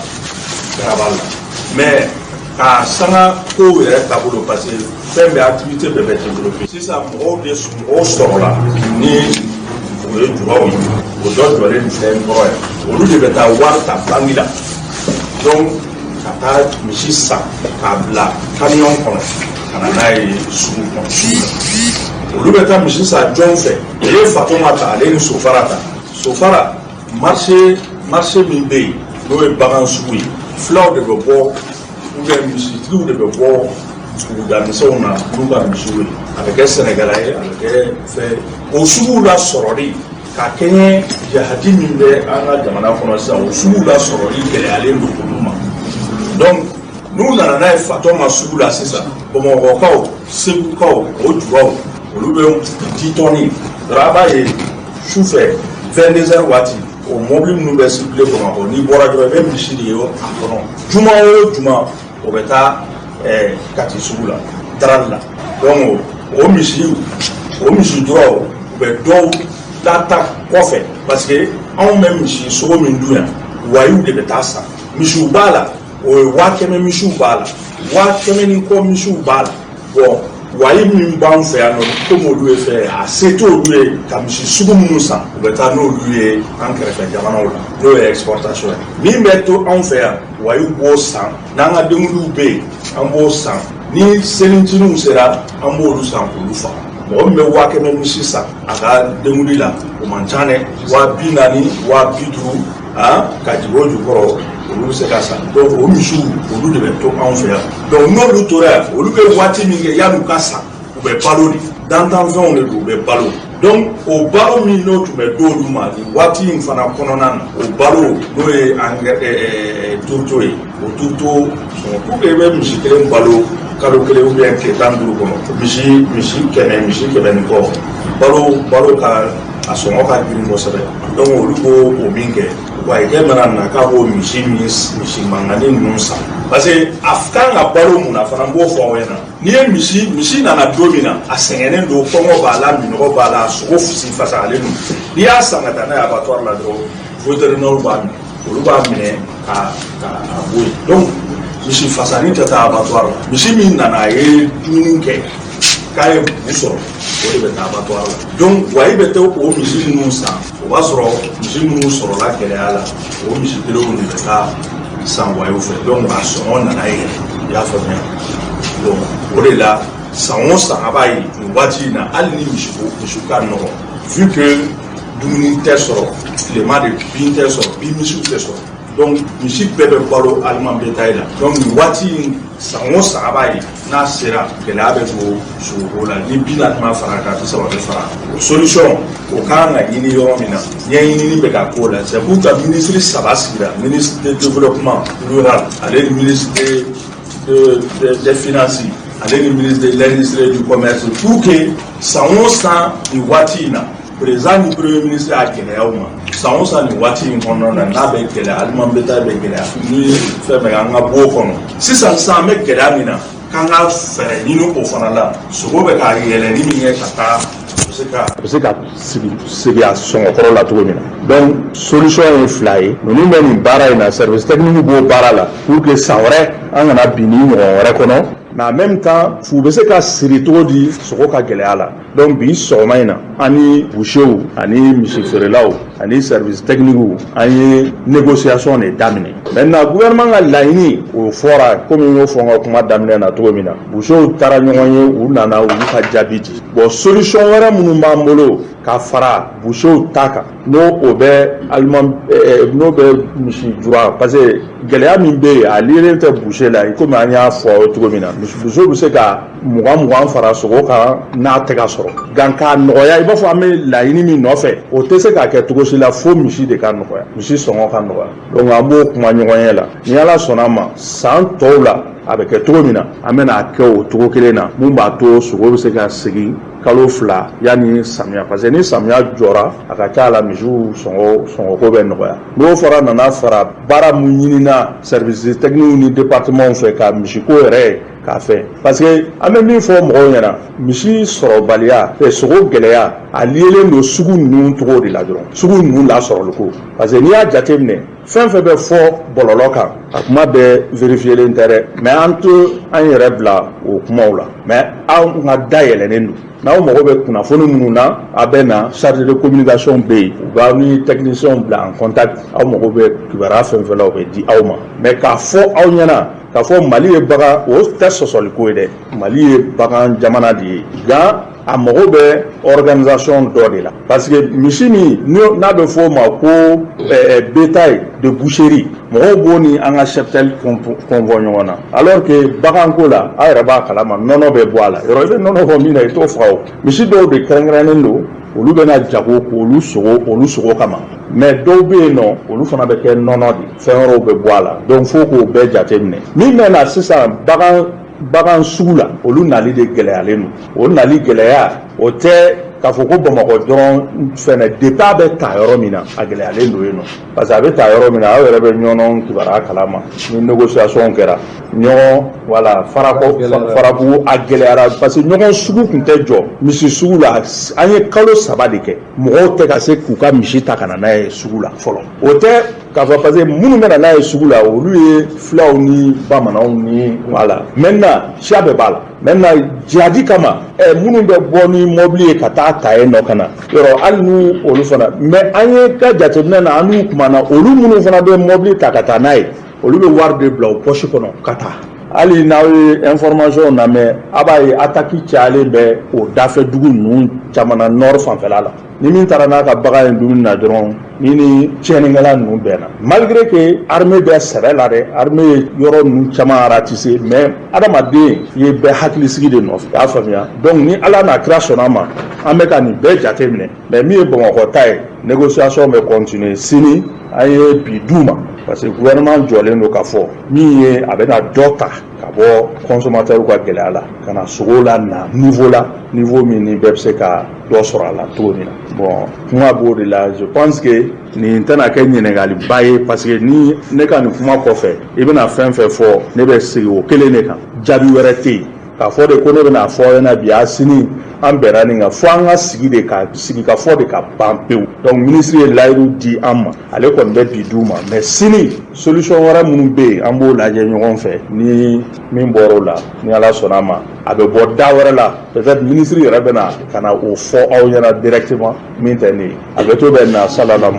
Garabali la. Mais k'a sanga kow yɛrɛ taabolo, parce que fɛn bɛɛ, activité bɛɛ bɛ développer. Sisan mɔgɔw de, mɔgɔw sɔrɔla ni o ye juraw ye, o dɔ jɔlen filɛ n kɔrɔ yan. Olu de bɛ taa wari ta banque la, donc ka taa misi san k'a bila camion kɔnɔ ka na n'a ye sugu kɔnɔ, sugu la. Olu bɛ taa misi san jɔn fɛ? O ye Fatoma ta, ale ni Sofara ta. Sofara marché min bɛ yen, n'o ye bagan sugu ye, fulaw de bɛ bɔ ou bien misitigiw de bɛ bɔ duguda misɛnw na n'u ka misiw ye. A bɛ kɛ sɛnɛkɛla ye, a bɛ kɛ fɛn. O suguw la sɔrɔli ka kɛɲɛ jahadi min bɛ an ka jamana kɔnɔ sisan, o suguw la sɔrɔli gɛlɛyalen don olu ma. Donc n'u nana n'a ye Fatɔma sugu la sisan, Bamakɔkaw, Segukaw, o juraw, olu bɛ 10 tɔni dɔrɔn. A b'a ye su fɛ 22 heures waati, o mɔbili minnu bɛ circuler Bamakɔ, n'i bɔra dɔrɔn, i bɛ misi de ye a kɔnɔ. Juma o juma, o bɛ taa Kati sugu la, darali la. Donc o misi juraw, u bɛ dɔw lata kɔfɛ, parce que anw bɛ misi sogo min dun yan, wayiw de bɛ taa san. Misiw b'a la, o ye 100 000 misiw b'a la, 100 000 ni kɔ misiw b'a la. Bon, wayi min b'an fɛ yan nɔ, komi olu ye fɛ, a se t'olu ye ka misi sugu minnu san, u bɛ taa n'olu ye an kɛrɛfɛ jamanaw la, n'o ye exportation ye. Min bɛ to anw fɛ yan, wayiw b'o san. N'an ka denkundiw bɛ yen, an b'o san. Ni seliciniw sera, an b'olu san k'olu faga. Mɔgɔ min bɛ 100 000 misi san a ka denkundi la, o man ca dɛ. 40 000, 50 000 ka jigin o jukɔrɔ, olu bɛ se ka san. Donc o misiw, olu de bɛ to anw fɛ yan. Donc n'olu tora yan, olu bɛ waati min kɛ yan'u ka san, u bɛ balo de, dantanfɛnw de don, u bɛ balo. Donc o balo min n'o tun bɛ d'olu ma nin waati in fana kɔnɔna na, o balo n'o ye engrais tourteau ye, o tourteau sɔngɔ, pour que i bɛ misi kelen balo kalo kelen ou bien tile 15 kɔnɔ, misi 100, misi 100 ni kɔ, balo ka a sɔngɔ ka girin kosɛbɛ. Donc olu b'o o min kɛ, wayikɛ mana na k'a b'o misi min, misi mankanni ninnu san, parce que a kan ka balo mun na fana, n b'o fɔ aw ɲɛna. N'i ye misi nana don min na, a sɛgɛnnen don, kɔngɔ b'a la, minɔgɔ b'a la, a sogo fisi fasalen don. N'i y'a san ka taa n'a ye abattoir la dɔrɔn, vétérinaire b'a minɛ, olu b'a minɛ ka a bɔ yen. Donc misi fasani tɛ taa abattoir la. Misi min nana, a ye dumuni kɛ k'a ye bu sɔrɔ, o de bɛ taa abattoir la. Donc wayi bɛ taa o misi minnu san, o b'a sɔrɔ misi minnu sɔrɔla gɛlɛya la, o misi kelenw de bɛ taa san wayiw fɛ. Donc a sɔngɔ nana yɛlɛ, i y'a faamuya. Donc o de la, san o san, a b'a ye nin waati in na, hali ni misi ko misiw ka nɔgɔn, vu que dumuni tɛ sɔrɔ tilema de, bin tɛ sɔrɔ, bin misiw tɛ sɔrɔ, donc misi bɛɛ bɛ balo aliment bétail la. Donc nin waati in, san o san, a b'a ye n'a sera, gɛlɛya bɛ don sogoko la. Ni 40 ma fara kan, 30 bɛ fara. O solution o kan ka ɲini yɔrɔ min na, ɲɛɲinini bɛ ka k'o la. C'est pour que ministre saba sigira: ministre de développement rural, ale ni ministre des finances, ale ni ministre de l'industrie et du commerce, pour que san o san nin waati in na, président ni premier ministre y'a gɛlɛyaw ma, san o san nin waati in kɔnɔna na, n'a bɛ gɛlɛya, aliment bétail bɛ gɛlɛya, ni fɛn bɛ an ka bɔ o kɔnɔ. Sisan sisan, an bɛ gɛlɛya min na, k'an ka fɛɛrɛ ɲini o fana la. Sogo bɛ ka yɛlɛnni min kɛ ka taa, a bɛ se ka sigi sigi a sɔngɔ kɔrɔ la cogo min na. Donc solution ye fila ye. Ninnu bɛ nin baara in na, service technique b'o baara la pour que san wɛrɛ an kana bin ni ɲɔgɔn wɛrɛ kɔnɔ. Mais en même temps, fu bɛ se ka siri cogo di sogo ka gɛlɛya la? Donc bi sɔgɔma in na, an ni bouchers ani misi feerelaw ani service technique, an ye négociation de daminɛ. Maintenant, gouvernement ka laɲini, o fɔra komi n y'o fɔ n ka kuma daminɛ na cogo min na, bouchers taara ɲɔgɔn ye, u nana u y'u ka jaabi di. Bon, solution wɛrɛ minnu b'an bolo ka ka fara boucherw ta kan, n'o o bɛ aliment, n'o bɛ misi jura, parce que gɛlɛya min bɛ yen, a liélen tɛ boucher la. I komi an y'a fɔ aw ye cogo min na, misi boucher bɛ se ka 20 20 fara sogo kan n'a tɛ ka sɔrɔ, nka k'a nɔgɔya, i b'a fɔ an bɛ laɲini min nɔfɛ, o tɛ se ka kɛ cogo si la fo misi de ka nɔgɔya, misi sɔngɔ ka nɔgɔya. Donc an b'o kuma ɲɔgɔn ye la. Ni Ala sɔnna a ma, san tɔw la a bɛ kɛ cogo min na, an bɛna a kɛ o cogo kelen na, mun b'a to sogo bɛ se ka segin kalo 2 yanni samiya, parce que ni samiya jɔra, a ka ca la misiw sɔngɔko bɛ nɔgɔya. N'o fɔra nana fara baara mun ɲinina service technique ni département fɛ ka misiko yɛrɛ k'a fɛ, parce que an bɛ min fɔ mɔgɔw ɲɛna, misi sɔrɔbaliya, sogo gɛlɛya, a liélen don sugu ninnu cogo de la dɔrɔn, sugu ninnu lasɔrɔliko. Parce que n'i y'a jateminɛ, fɛn fɛn bɛ fɔ bɔlɔlɔ kan, a kuma bɛɛ vérifiélen tɛ dɛ. Mais an tɛ an yɛrɛ bila o kumaw la, mais anw ka da yɛlɛnnen don. N'aw mago bɛ kunnafoni minnu na, a bɛ na, chargé de communication bɛ yen, u b'aw ni techniciens bila en contact. Aw mago bɛ kibaruya fɛn fɛn la, o bɛ di aw ma. Mais k'a fɔ aw ɲɛna k'a fɔ Mali ye bagan, o tɛ sɔsɔliko ye dɛ. Mali ye bagan jamana de ye, nka a mago bɛ organisation dɔ de la, parce que misi min n'a bɛ fɔ o ma ko bétail de boucherie, mɔgɔw b'o ni an ka cheptel confond ɲɔgɔn na, alors que baganko la, aw yɛrɛ b'a kalama, nɔnɔ bɛ bɔ a la. Yɔrɔ i bɛ nɔnɔ bɔ min na, i t'o faga. O misi dɔw de kɛrɛnkɛrɛnnen don, olu bɛna jago k'olu sogo, olu sogo kama. Mais dɔw bɛ yen nɔ, olu fana bɛ kɛ nɔnɔ de, fɛn wɛrɛw bɛ bɔ a la. Donc fo k'o bɛɛ jateminɛ. Min bɛ na sisan bagan sugu la, olu nali de gɛlɛyalen don. O nali gɛlɛya, o tɛ k'a fɔ ko Bamakɔ dɔrɔn fɛnɛ. Depuis a bɛ ta yɔrɔ min na, a gɛlɛyalen don yen nɔ, parce que a bɛ ta yɔrɔ min na, aw yɛrɛ bɛ ɲɔnɔ kibaruya kalama ni négociation kɛra ɲɔgɔn, voilà, Farakɔ, Farabugu, a gɛlɛyara parce que ɲɔgɔn sugu tun tɛ jɔ misi sugu la. An ye kalo 3 de kɛ, mɔgɔw tɛ ka se k'u ka misi ta ka na n'a ye sugu la fɔlɔ. O tɛ k'a fɔ, parce que minnu bɛ na n'a ye sugu la, olu ye filaw ni bamananw ni, voilà. Maintenant siya bɛɛ b'a la. Maintenant jihadi kama, minnu bɛ bɔ ni mɔbili ye ka taa ta yen nɔ ka na yɔrɔ, hali n'u olu fana, mais an ye ka jateminɛ na, an n'u kumana, olu minnu fana bɛ mɔbili ta ka taa n'a ye, olu bɛ wari de bila u poche kɔnɔ ka taa. Hali n'aw ye information lamɛn, a b'a ye attaque cayalen bɛ o dafɛ dugu ninnu caman na, nord fanfɛla la. Ni min taara n'a ka bagan ye dumuni na dɔrɔn, ni tiɲɛnikɛla ninnu bɛnna, malgré que armée bɛ sɛbɛ la dɛ, armée ye yɔrɔ ninnu caman ratissé, mais adamaden ye bɛɛ hakilisigi de nɔfɛ, i y'a faamuya. Donc ni Ala n'a kira sɔnna ma, an bɛ ka nin bɛɛ jate minɛ. Mais min ye Bamakɔ ta ye, négociation bɛ continuer. Sini an ye bi d'u ma, parce que gouvernement jɔlen don k'a fɔ min ye, a bɛna dɔ ta ka bɔ consommateur ka gɛlɛya la, ka na sogo la na niveau la, niveau min ni bɛɛ bɛ se ka dɔ sɔrɔ a la cogo min na. Bon, kuma b'o de la. Je pense que nin tɛna kɛ ɲininkaliba ye, parce que ni ne ka nin kuma kɔfɛ, i bɛna fɛn fɛn fɔ, ne bɛ segin o kelen de kan, jaabi wɛrɛ tɛ yen. K'a fɔ de ko ne bɛna fɔ aw ɲɛna bi, a sini an bɛnna nin kan, fo an ka sigi de, ka sigi ka fɔ de ka ban pewu. Donc ministre ye layidu di an ma, ale kɔni bɛ bi d'u ma, mais sini solution wɛrɛ minnu bɛ yen, an b'o lajɛ ɲɔgɔn fɛ. Ni min bɔr'o la, ni Ala sɔnna a ma, a bɛ bɔ da wɛrɛ la, peut-être ministre yɛrɛ bɛ na ka na o fɔ aw ɲɛna directement, min tɛ ne ye. A bɛ to bɛ na salala.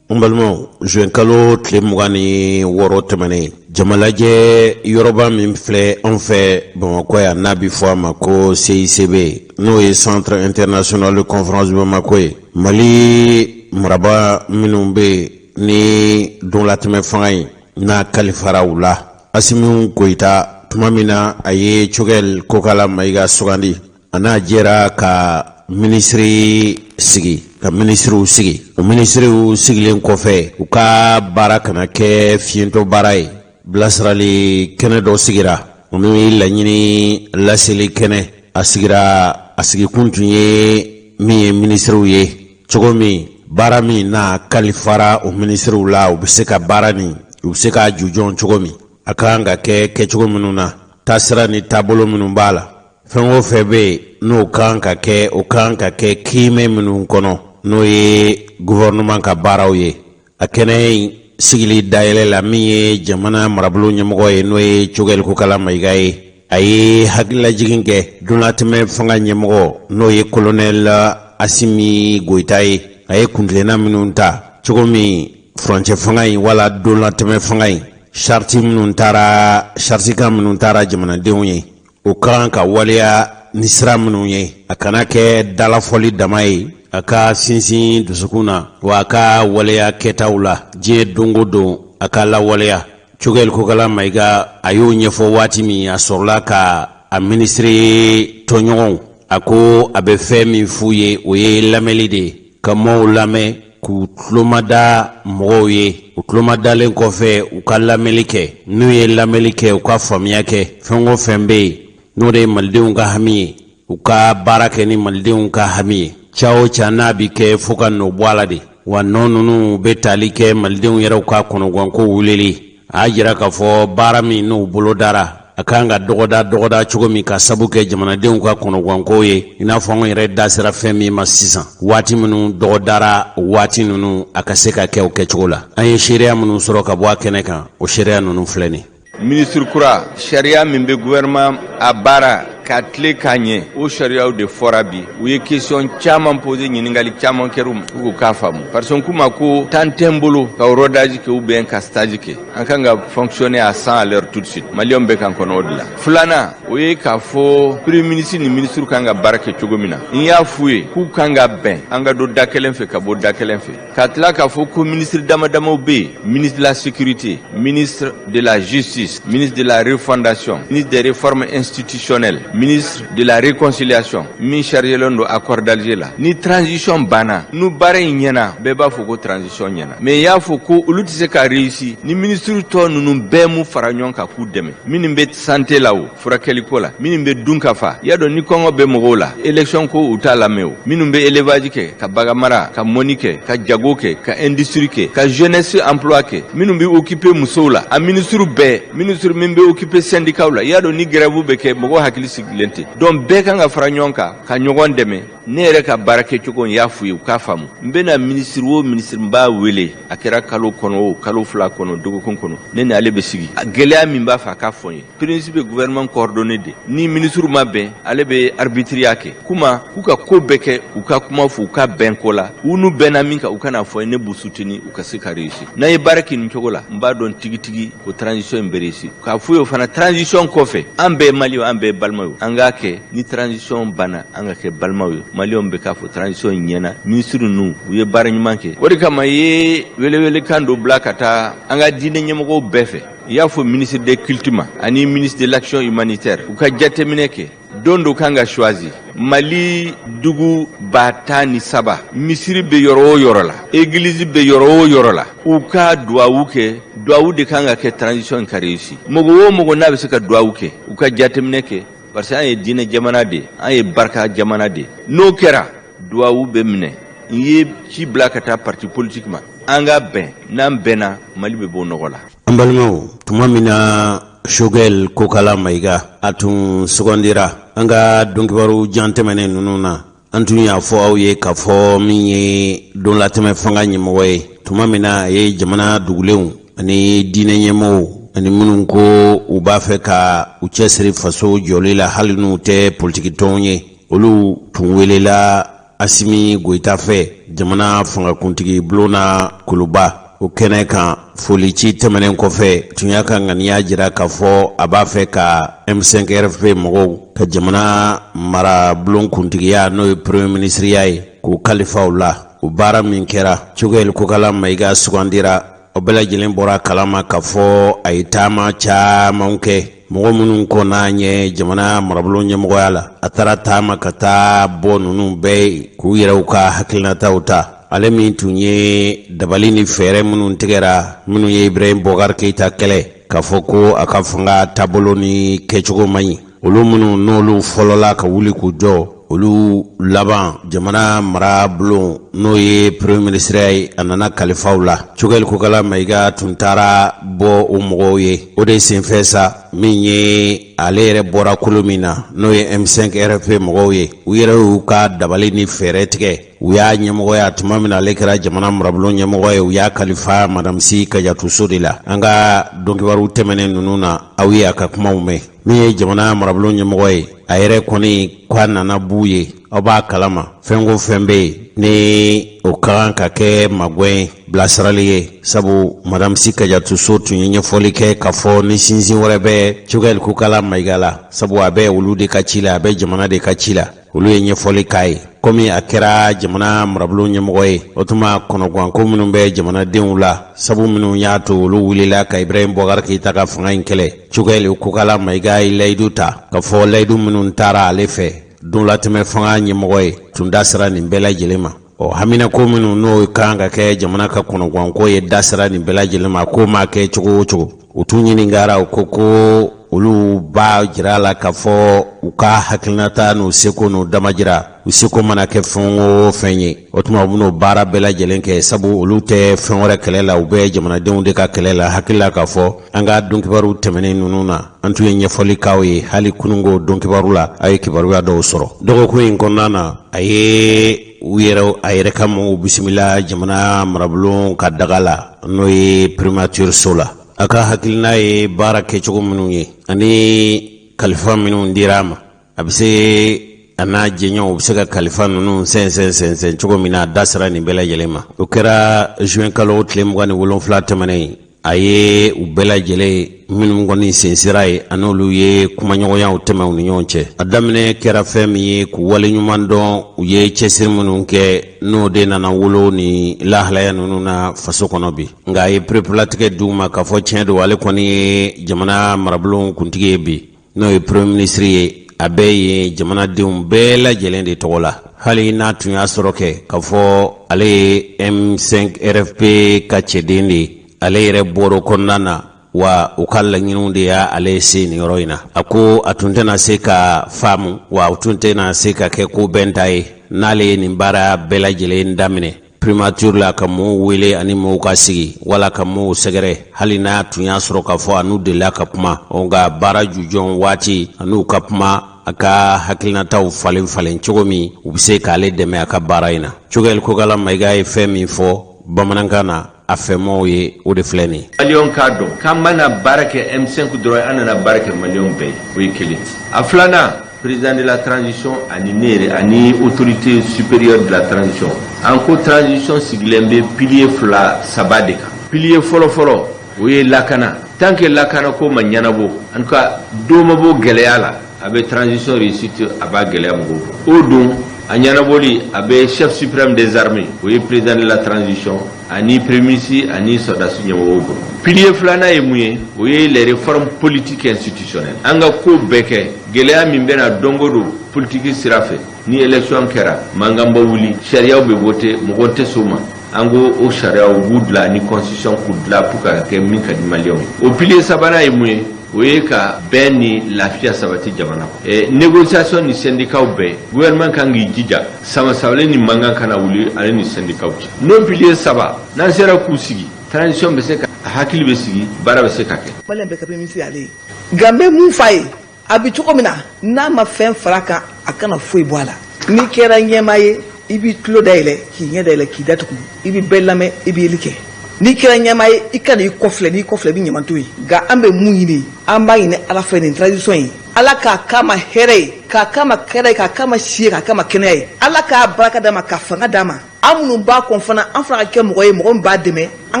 N balimaw, juin kalo tile 26 tɛmɛnen, jamalajɛ yɔrɔba min filɛ anw fɛ Bamakɔ yan, n'a bɛ fɔ a ma ko CICB, n'o ye Centre International de Conférence de Bamako ye, Mali marabaa minnu bɛ yen ni donlatɛmɛ fanga in n'a kalifara u la, Asimi Goyita, tuma min na a ye Choguel Kokala Mayiga sugandi, a n'a jɛra ka minisiri sigi, ka minisiriw sigi. O minisiriw sigilen kɔfɛ, u ka baara kana kɛ fiyentɔ baara ye, bilasirali kɛnɛ dɔ sigira, o min laɲini laseli kɛnɛ a sigira, a sigikun tun ye min ye minisiriw ye cogo min, baara min n'a kalifara o minisiriw la, u bɛ se ka baara nin, u bɛ se k'a jujɔn cogo min, a ka kan ka kɛ kɛcogo minnu na, taasira ni taabolo minnu b'a la, fɛn o fɛn bɛ yen n'o ka kan ka kɛ, o ka kan ka kɛ kiimɛ minnu kɔnɔ, n'o ye gouvernement ka baaraw ye. A kɛnɛ in sigili dayɛlɛ la, min ye jamana marabolo ɲɛmɔgɔ ye, n'o ye Choguel Kokala Mayiga ye, a ye hakililajigin kɛ donlatɛmɛ fanga ɲɛmɔgɔ, n'o ye kolonɛli Asimi Goyita ye, a ye kuntilenna minnu ta cogo min furancɛ fanga in wala donlatɛmɛ fanga in sariti minnu taara saritikan minnu taara jamanadenw ye, o ka kan ka waleya ni sira minnu ye, a kana kɛ dalafɔli dama ye, a ka sinsin dusukun na, wa a ka waleya kɛtaw la diɲɛ don o don a ka lawaleya. Choguel Kokala Mayiga a y'o ɲɛfɔ waati min, a sɔrɔla ka a minisiri tɔɲɔgɔnw, a ko a bɛ fɛn min f'u ye, o ye lamɛnli de ye, ka mɔɔw lamɛn, k'u tulomada mɔgɔw ye, u tulomadalen kɔfɛ u ka lamɛnli kɛ. N'u ye lamɛnli kɛ, u ka faamuya kɛ fɛn o fɛn bɛ yen n'o de ye malidenw ka hami ye, u ka baara kɛ ni malidenw ka hami ye. Ca o ca n'a bɛ kɛ fo ka nɔ bɔ a la de, wa nɔ ninnu bɛ tali kɛ malidenw yɛrɛw ka kɔnɔganko wulili. A y'a jira k'a fɔ baara min n'o bolodara, a kan ka dɔgɔda dɔgɔda cogo min ka sabu kɛ jamanadenw ka kɔnɔganko ye, i n'a fɔ anw yɛrɛ da sera fɛn min ma sisan, waati minnu dɔgɔdara, o waati ninnu a ka se ka kɛ o kɛcogo la. An ye seereya minnu sɔrɔ ka bɔ a kɛnɛ kan, o seereya ninnu filɛ nin. Minisiri kura, sariya min bɛ gouvernement a baara ka tile k'a ɲɛ, o sariyaw de fɔra bi. U ye question caman posé, ɲininkali caman kɛra u ma k'u k'a faamu, parce que n k'u ma ko temps tɛ n bolo ka rodage kɛ ou bien ka stage kɛ, an kan ka fonctionner à 100 à l'heure tout de suite. Maliyɛnw bɛ k'an kɔnɔ o de la. Filanan, o ye k'a fɔ premier ministre ni ministre kan ka baara kɛ cogo min na. N y'a f'u ye k'u kan ka bɛn, an ka don da kelen fɛ ka bɔ da kelen fɛ, ka tila k'a fɔ ko ministre dama damaw bɛ yen: ministre de la sécurité, ministre de la justice, ministre de la refondation, ministre des réformes institutionnelles, ministre de la réconciliation, min chargelen don accord d'Alger la. Ni transition banna, n'u baara in ɲɛna, bɛɛ b'a fɔ ko transition ɲɛna. Mais n y'a fɔ ko olu tɛ se ka réussir ni ministre tɔ ninnu bɛɛ m'u fara ɲɔgɔn kan k'u dɛmɛ, minnu bɛ santé la, o furakɛliko la, minnu bɛ dun ka fa, i y'a dɔn ni kɔngɔ bɛ mɔgɔw la, élection ko u t'a lamɛn, o minnu bɛ élevage kɛ, ka bagan mara, ka mɔni kɛ, ka jago kɛ, ka industrie kɛ, ka jeunesse emploi kɛ, minnu bɛ occuper musow la, a ministre bɛɛ, ministre min bɛ occuper syndicat la, i y'a dɔn ni grève bɛ kɛ, mɔgɔw hakili sigilen tɛ. Donc bɛɛ kan ka fara ɲɔgɔn kan ka ɲɔgɔn dɛmɛ. Ne yɛrɛ ka baara kɛcogo, n y'a f'u ye u k'a faamu. N bɛna ministre o ministre, n b'a wele, a kɛra kalo kɔnɔ o, kalo 2 kɔnɔ, dɔgɔkun kɔnɔ, ne ni ale bɛ sigi, a gɛlɛya min b'a fɛ, a k'a fɔ n ye. Premier bɛ gouvernement coordonné de, ni ministre ma bɛn, ale bɛ arbitriya kɛ. Kuma k'u ka ko bɛɛ kɛ, u ka kuma fɔ, u ka bɛn ko la, u n'u bɛnna min kan, u kana fɔ ne b'u soutenir u ka se ka réussir. N'an ye baara kɛ nin cogo la, n b'a dɔn tigitigi ko transition in bɛ réussir. K'a f'u ye fana, transition kɔfɛ, an bɛɛ ye maliyɛnw, an bɛɛ ye balimaw ye. An k'a kɛ ni transition banna, an ka kɛ balimaw ye. Maliyɛnw bɛ k'a fɔ transition in ɲɛna, ministre ninnu u ye baara ɲuman kɛ. O de kama i ye welewelekan dɔ bila ka taa an ka diinɛ ɲɛmɔgɔw bɛɛ fɛ. I y'a fɔ ministre des cultes ma ani ministre de l'action humanitaire, u ka jateminɛ kɛ, don dɔ kan ka choisi. Mali dugu 13,000, misiri bɛ yɔrɔ o yɔrɔ la, église bɛ yɔrɔ o yɔrɔ la, u ka duwawu kɛ. Duwawu de kan ka kɛ transition ka réussir. Mɔgɔ o mɔgɔ n'a bɛ se ka duwawu kɛ, u ka jateminɛ kɛ, parce que an ye diinɛ jamana de ye, an ye barika jamana de ye. N'o kɛra, duwawu bɛ minɛ. N ye ci bila ka taa parti politique ma, an ka bɛn. N'an bɛnna, Mali bɛ bɔ nɔgɔ la. An balimaw, tuma min na Choguel Kokala Mayiga a tun sugandira, an ka donkibaru jan tɛmɛnen ninnu na, an tun y'a fɔ aw ye k'a fɔ min ye donlatɛmɛ fanga ɲɛmɔgɔ ye, tuma min na a ye jamana dugulenw ani diinɛ ɲɛmɔgɔw ani minnu ko u b'a fɛ ka u cɛsiri faso jɔli la, hali n'u tɛ politikitɔnw ye, olu tun welela Asimi Goyita fɛ jamana fangakuntigi bulon na Kuluba. O kɛnɛ kan, folici tɛmɛnen kɔfɛ, tun y'a ka ŋaniya jira k'a fɔ a b'a fɛ ka M5 RFP mɔgɔw ka jamana mara bulon kuntigiya, n'o ye premier ministriya ye, k'o kalifa u la. O baara min kɛra, Choguel Kokala Mayiga sugandira, o bɛɛ lajɛlen bɔra kalama k'a fɔ a ye taama caman kɛ. Mɔgɔ minnu kɔnna ɲɛ jamana marabolo ɲɛmɔgɔya la, a taara taama ka taa bɔ ninnu bɛɛ ye k'u yɛrɛw ka hakilinataw ta. Ale min tun ye dabali ni fɛɛrɛ minnu tigɛra, minnu ye Ibrahim Boubacar Keïta kɛlɛ k'a fɔ ko a ka fanga taabolo ni kɛcogo man ɲi, olu minnu n'olu fɔlɔla ka wuli k'u jɔ, olu laban jamana mara bulon, n'o ye premier ministre ye, a nana kalifa u la. Choguel Kokala Mayiga tun taara bɔ o mɔgɔw ye. O de senfɛ sa, min ye ale yɛrɛ bɔra kolo min na, n'o ye M5 RFP mɔgɔw ye, u yɛrɛ y'u ka dabali ni fɛɛrɛ tigɛ. U y'a ɲɛmɔgɔya tuma min na ale kɛra jamana marabulon ɲɛmɔgɔ ye, u y'a kalifa Madame Sy Kadiatou Sow de la. An ka donkibaru tɛmɛnen ninnu na, aw ye a ka kumaw mɛn. Min ye jamana marabulon ɲɛmɔgɔ ye, A yɛrɛ kɔni k'a nana b'u ye, aw b'a kalama, fɛn ko fɛn bɛ yen ni o ka kan ka kɛ magɛn ye, bilasirali ye, sabu madame Si Kajatu So tun ye ɲɛfɔli kɛ k'a fɔ ni sinsin wɛrɛ bɛ Choguel Kokala Mayiga la, sabu a bɛ olu de ka ci la, a bɛ jamana de ka ci la. Olu ye ɲɛfɔli k'a ye komi a kɛra jamana marabulon ɲɛmɔgɔ ye. O tuma kɔnɔganko minnu bɛ jamanadenw la, sabu minnu y'a to olu wulila ka Ibrahim Boubacar Keita ka fanga in kɛlɛ, Choguel Kokala Mayiga ye layidu ta k'a fɔ layidu minnu tara ale fɛ donlatɛmɛ fanga ɲɛmɔgɔ ye tun da sera nin bɛɛ lajɛlen ma. Ɔ haminako minnu n'o kan ka kɛ jamana ka kɔnɔganko ye, da sera nin bɛɛ lajɛlen ma. Ko maa kɛ cogo o cogo, u tun ɲininkara, u ko ko olu b'a jira la k'a fɔ u ka hakilinata n'u seko n'u damajira, u seko mana kɛ fɛn o fɛn ye, o tuma u bɛn'o baara bɛɛ lajɛlen kɛ, sabu olu tɛ fɛn wɛrɛ kɛlɛ la, u bɛ jamanadenw de ka kɛlɛ la. Hakili la k'a fɔ an ka donkibaru tɛmɛnen ninnu na, an tun ye ɲɛfɔli k'aw ye hali kununko donkibaru la, aw ye kibaruya dɔw sɔrɔ dɔgɔkun in kɔnɔna na. A ye u yɛrɛ a yɛrɛ ka mɔgɔw bisimila jamana marabulon ka daga la, n'o ye primature so la. A ka hakilina ye baara kɛcogo minnu ye ani kalifa minnu dira a ma, a bɛ se a n'a jɛɲɔgɔnw bɛ se ka kalifa ninnu sɛnsɛn sɛnsɛn cogo min na, a da sera nin bɛɛ lajɛlen ma. O kɛra juin kalo tile 27 tɛmɛnen. A ye u bɛɛ lajɛlen minnu kɔni sen sera ye, a n'olu ye kumaɲɔgɔnyaw tɛmɛ u ni ɲɔgɔn cɛ. A daminɛ kɛra fɛn min ye, k'u waleɲuman dɔn u ye cɛsiri minnu kɛ, n'o de nana wolo ni lahalaya ninnu na faso kɔnɔ bi. Nka a ye pereperelatigɛ d'u ma k'a fɔ tiɲɛ don, ale kɔni ye jamana marabulon kuntigi ye bi, n'o ye premier ministre ye, a bɛ yen jamanadenw bɛɛ lajɛlen de tɔgɔ la, hali n'a tun y'a sɔrɔ kɛ k'a fɔ ale ye M5 RFP ka cɛden de ye. Ale yɛrɛ bɔr'o kɔnɔna na wa, u ka laɲiniw de y'a ale se nin yɔrɔ in na. A ko a tun tɛna se ka faamu wa, a tun tɛna se ka kɛ ko bɛnta ye n'ale ye nin baara bɛɛ lajɛlen daminɛ primature la, ka mɔɔw wele ani mɔɔw ka sigi wala ka mɔɔw sɛgɛrɛ, hali n'a tun y'a sɔrɔ k'a fɔ a n'u delila ka kuma. Nka baara jujɔn waati, a n'u ka kuma, a ka hakilinataw falen falen cogo min u bɛ se k'ale dɛmɛ a ka baara in na. Choguel Kokala Mayiga ye fɛn min fɔ bamanankan na a fɛmɔgɔw ye, o de filɛ nin ye. Maliyɛnw k'a dɔn k'an mana baara kɛ M5 dɔrɔn, an nana baara kɛ maliyɛnw bɛɛ ye. O ye kelen. A filanan, président de la transition ani ne yɛrɛ ani autorité supérieure de la transition, an ko transition sigilen bɛ pilier fila saba de kan. Pilier fɔlɔ-fɔlɔ, o ye lakana. Tant que lakana ko ma ɲɛnabɔ, en tout cas dɔ ma bɔ gɛlɛya la, a bɛ transition réussite a b'a gɛlɛya mɔgɔw bolo. O dun a ɲɛnabɔli, a bɛ chef suprême des armées, o ye président de la transition ani premier ministre ani sɔrɔdasi ɲɛmɔgɔw bolo. Pilier filanan ye mun ye? O ye les réformes politiques institutionnelles. An ka ko bɛɛ kɛ, gɛlɛya min bɛna don o don politique sira fɛ, ni élection kɛra, mankan bɛ wuli, sariyaw bɛ voter, mɔgɔ tɛ s'o ma, an ko o sariyaw b'u dilan ni constitution k'u dilan pour ka kɛ min ka di maliyɛnw ye. O pilier sabanan ye mun ye? O ye ka bɛn ni lafiya sabati jamana kɔnɔ. Négociation ni syndicats bɛɛ, gouvernement kan k'i jija sama sabalen ni mankan kana wuli ale ni syndicats cɛ. N'o pilier saba, n'an sera k'u sigi, transition bɛ se ka hakili bɛ sigi, baara bɛ se ka kɛ. Maliyɛn bɛɛ ka premier ministre y'ale ye, nka n bɛ mun f'a ye? A bɛ cogo min na, n'a ma fɛn fara kan, a kana foyi bɔ a la. N'i kɛra ɲɛmaa ye, i b'i tulo dayɛlɛ, k'i ɲɛ dayɛlɛ, k'i datugu, i bɛ bɛɛ lamɛn, i bɛ yeli kɛ. N'i kɛra ɲɛmaa ye, i kana i kɔfilɛ. N'i kɔfilɛ, i bɛ ɲaman to yen. Nka an bɛ mun ɲini? An b'a ɲini Ala fɛ, nin transition in, Ala k'a k'a ma hɛrɛ ye, k'a k'a ma kɛnɛ ye, k'a k'a ma si ye, k'a k'a ma kɛnɛya ye. Ala k'a barika d'a ma, ka fanga d'a ma. An minnu b'a kɔn fana, an fana ka kɛ mɔgɔ ye, mɔgɔ min b'a dɛmɛ. An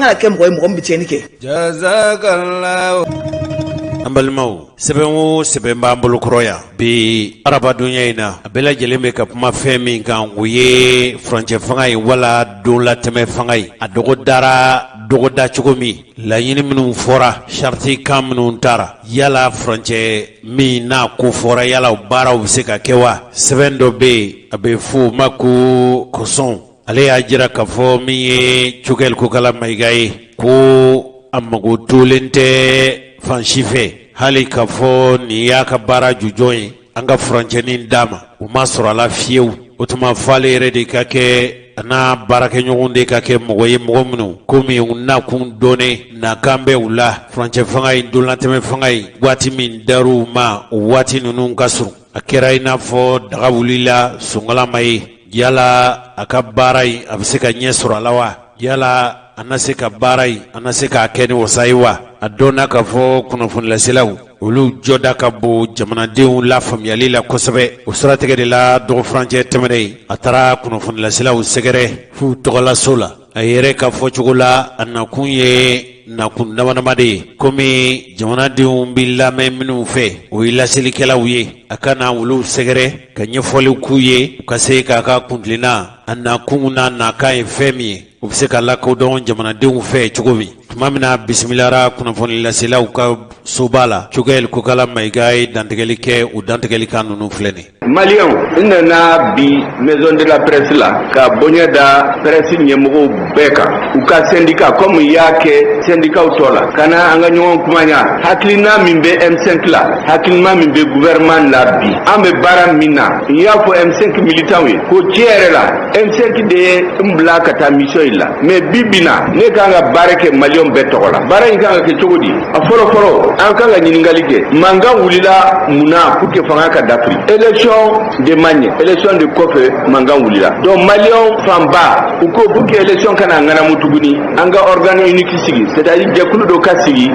kana kɛ mɔgɔ ye, mɔgɔ min bɛ tiɲɛni kɛ. An balimaw, sɛbɛn o sɛbɛn b'an bolokɔrɔ yan bi arabadonya in na, a bɛɛ lajɛlen bɛ ka kuma fɛn min kan, o ye furancɛ fanga ye wala donlatɛmɛ fanga ye. A dɔgɔdara dɔgɔda cogo min, laɲini minnu fɔra, sariti kan minnu taara, yala furancɛ min n'a ko fɔra, yala baaraw bɛ se ka kɛ wa? Sɛbɛn dɔ bɛ yen, a bɛ fɔ o ma ko kɔsɔn. Ale y'a jira k'a fɔ min ye Choguel Kokala Mayiga ye, ko a mago tolen tɛ fan si fɛ, hali k'a fɔ nin y'a ka baara jujɔn ye, an ka furancɛnin d'a ma, o ma sɔrɔ a la fiyewu. O tuma f'ale yɛrɛ de ka kɛ, a n'a baarakɛɲɔgɔn de ka kɛ mɔgɔ ye, mɔgɔ minnu komi u nakun dɔnnen nakan bɛ u la. Furancɛ fanga in, donlatɛmɛ fanga in, waati min dar'u ma, o waati ninnu ka surun. A kɛra i n'a fɔ daga wulila sonkala ma ye. Yala a ka baara in, a bɛ se ka ɲɛ sɔrɔ a la wa? Yala a na se ka baara in, a na se k'a kɛ ni wasa ye wa? A dɔnna k'a fɔ kunnafonilaselaw Olu jɔda ka bon jamanadenw lafaamuyali la kosɛbɛ. O siratigɛ de la, dɔgɔfurancɛ tɛmɛnen, a taara kunnafonilaselaw sɛgɛrɛ f'u tɔgɔlaso la. A yɛrɛ ka fɔcogo la, a nakun ye nakun damadama de ye, komi jamanadenw bɛ lamɛn minnu fɛ, o ye laselikɛlaw ye. A ka na olu sɛgɛrɛ ka ɲɛfɔli k'u ye, u ka se k'a ka kuntilenna, a nakun n'a nakan ye fɛn min ye, u bɛ se ka lakodɔn jamanadenw fɛ cogo min. Tuma min na bisimilara kunnafoni laselaw ka soba la, Choguel Kokala Mayiga ye dantigɛli kɛ. O dantigɛli kan ninnu filɛ nin. Maliyɛnw, n nana bi maison de la presse la ka bonya da presse ɲɛmɔgɔw bɛɛ kan, u ka syndicat, comme y'a kɛ syndicatw tɔ la, ka na an ka ɲɔgɔn kumaya. Hakilina min bɛ M5 la, hakilina min bɛ gouvernement la bi, an bɛ baara min na, n y'a fɔ M5 militants ye ko tiɲɛ yɛrɛ la, M5 de ye n bila ka taa mission in la, mais bi bi na, ne kan ka baara kɛ maliyɛnw bɛɛ tɔgɔ la. Baara in kan ka kɛ cogo di? A fɔlɔ fɔlɔ, an kan ka ɲininkali kɛ: mankan wulila mun na pour que fanga ka dafiri? Élection de ma ɲɛ, élection de kɔfɛ mankan wulila. Donc maliyɛnw fanba u ko pour que élection kana ŋanamu tuguni, an ka organe unique sigi, c'est à dire jɛkulu dɔ ka sigi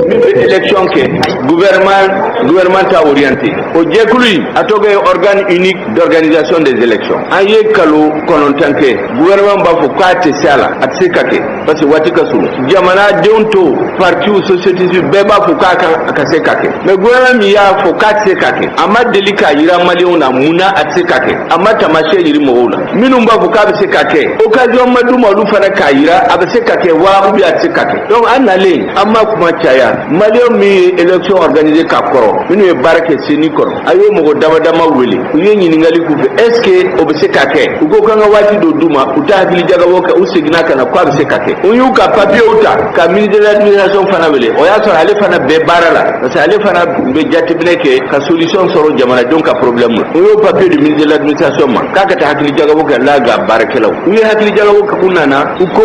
min bɛ élection kɛ, gouvernement t'a orienté. O jɛkulu in, a tɔgɔ ye organe unique d'organisation des élections. An ye kalo 9 kɛ, gouvernement b'a fɔ k'a tɛ se a la, a tɛ se ka kɛ parce que waati ka surun. Jamanadenw to, partiw, société civile bɛɛ b'a fɔ k'a kan a ka se ka kɛ, mais gouvernement min y'a fɔ k'a tɛ se ka kɛ, a ma deli k'a yira maliyɛnw na mun na a tɛ se ka kɛ. A ma taamasiyɛn yiri mɔgɔw la. Minnu b'a fɔ k'a bɛ se ka kɛ, occasion ma d'u ma olu fana k'a yira a bɛ se ka kɛ wa ou bien a tɛ se ka kɛ. Donc an nalen, an ma kuma caya. Maliyɛnw min ye élection organisée ka kɔrɔ, minnu ye baara kɛ CENI kɔrɔ, a y'o mɔgɔ dama dama wele, u ye ɲininkali k'u fɛ: est ce que o bɛ se ka kɛ? U ko k'an ka waati dɔ d'u ma, u t'a hakili jagabɔ kɛ, u seginna ka na k'a bɛ se ka kɛ. U y'u ka papiyew ta ka ministre de l'administration fana wele. O y'a sɔrɔ ale fana bɛɛ baara la, parce que ale fana bɛ jateminɛ kɛ ka solution sɔrɔ jamanadenw ka problème la. U y'o papier di ministre de l'administration ma k'a ka taa hakili jagabɔ kɛ n'a ka baarakɛlaw. U ye hakili jagabɔ kɛ, u nana, u ko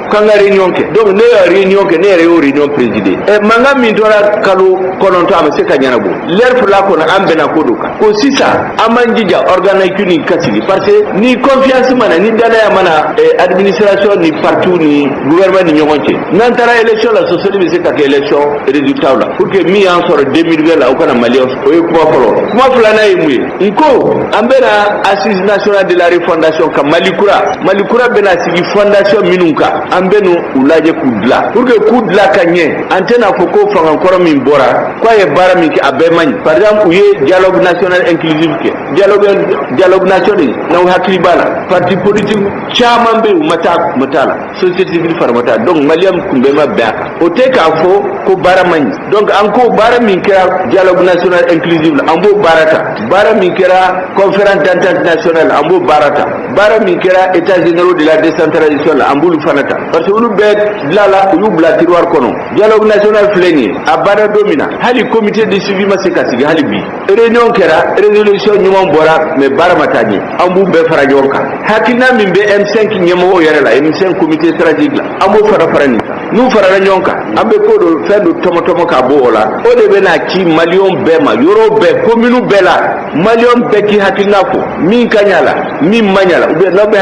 k'an ka réunion kɛ. Donc ne ye réunion kɛ, ne yɛrɛ y'o réunion présider. Ɛ, mankan min tora kalo 9, a bɛ se ka ɲɛnabɔ lɛri 2 kɔnɔ. An bɛnna ko dɔ kan ko sisan an b'an jija organe unique ka sigi, parce que ni confiance mana, ni danaya mana administration ni parti ni gouvernement ni ɲɔgɔn cɛ, n'an taara élection la, sɔsɔli bɛ se ka kɛ élection résultat la, pour que min y'an sɔrɔ 2020 la, o kana maliyɛn. O ye kuma fɔlɔ. Kuma filanan ye mun ye? N ko an bɛna assise nationale de la refondation ka Mali kura. Mali kura bɛna sigi fondation minnu kan, an bɛ n'u u lajɛ k'u dilan pour que k'u dilan ka ɲɛ. An tɛna fɔ ko fangakɔrɔ min bɔra k'a ye baara min kɛ, a bɛɛ man ɲi. Par exemple, u ye dialogue national inclusif kɛ, dialogue national, n'aw hakili b'a la, parti politique caman bɛ yen, u ma taa, u ma taa la, société civile fana ma taa. Donc maliyɛn kun bɛɛ ma bɛn a kan, o tɛ k'a fɔ ko baara man ɲi. Donc an ko baara min kɛra dialogue national inclusif la, an b'o baara ta. Baara min kɛra conférence d'entente nationale, an b'o baara ta. Baara min kɛra états généraux de la décentralisation la, an b'olu fana ta, parce que olu bɛɛ dilala, u y'u bila tiroir kɔnɔ. Dialogue national filɛ nin ye, a baara don min na, hali comité de suivi ma se ka sigi. Hali bi, réunion kɛra, résolution ɲuman bɔra, mais baara ma taa ɲɛ. An b'u bɛɛ fara ɲɔgɔn kan. Hakilina min bɛ M5 ɲɛmɔgɔw yɛrɛ la, M5 comité stratégique la, an b'o fara fara nin kan. N'u farala ɲɔgɔn kan, an bɛ ko dɔ, fɛn dɔ tɔmɔ tɔmɔ ka bɔ o la. O de bɛna ci maliyɛnw bɛɛ ma, yɔrɔ bɛɛ, commune bɛɛ la, maliyɛnw bɛɛ k'i hakilina fɔ, min ka ɲa la, min ma ɲa la, ou bien n'aw bɛ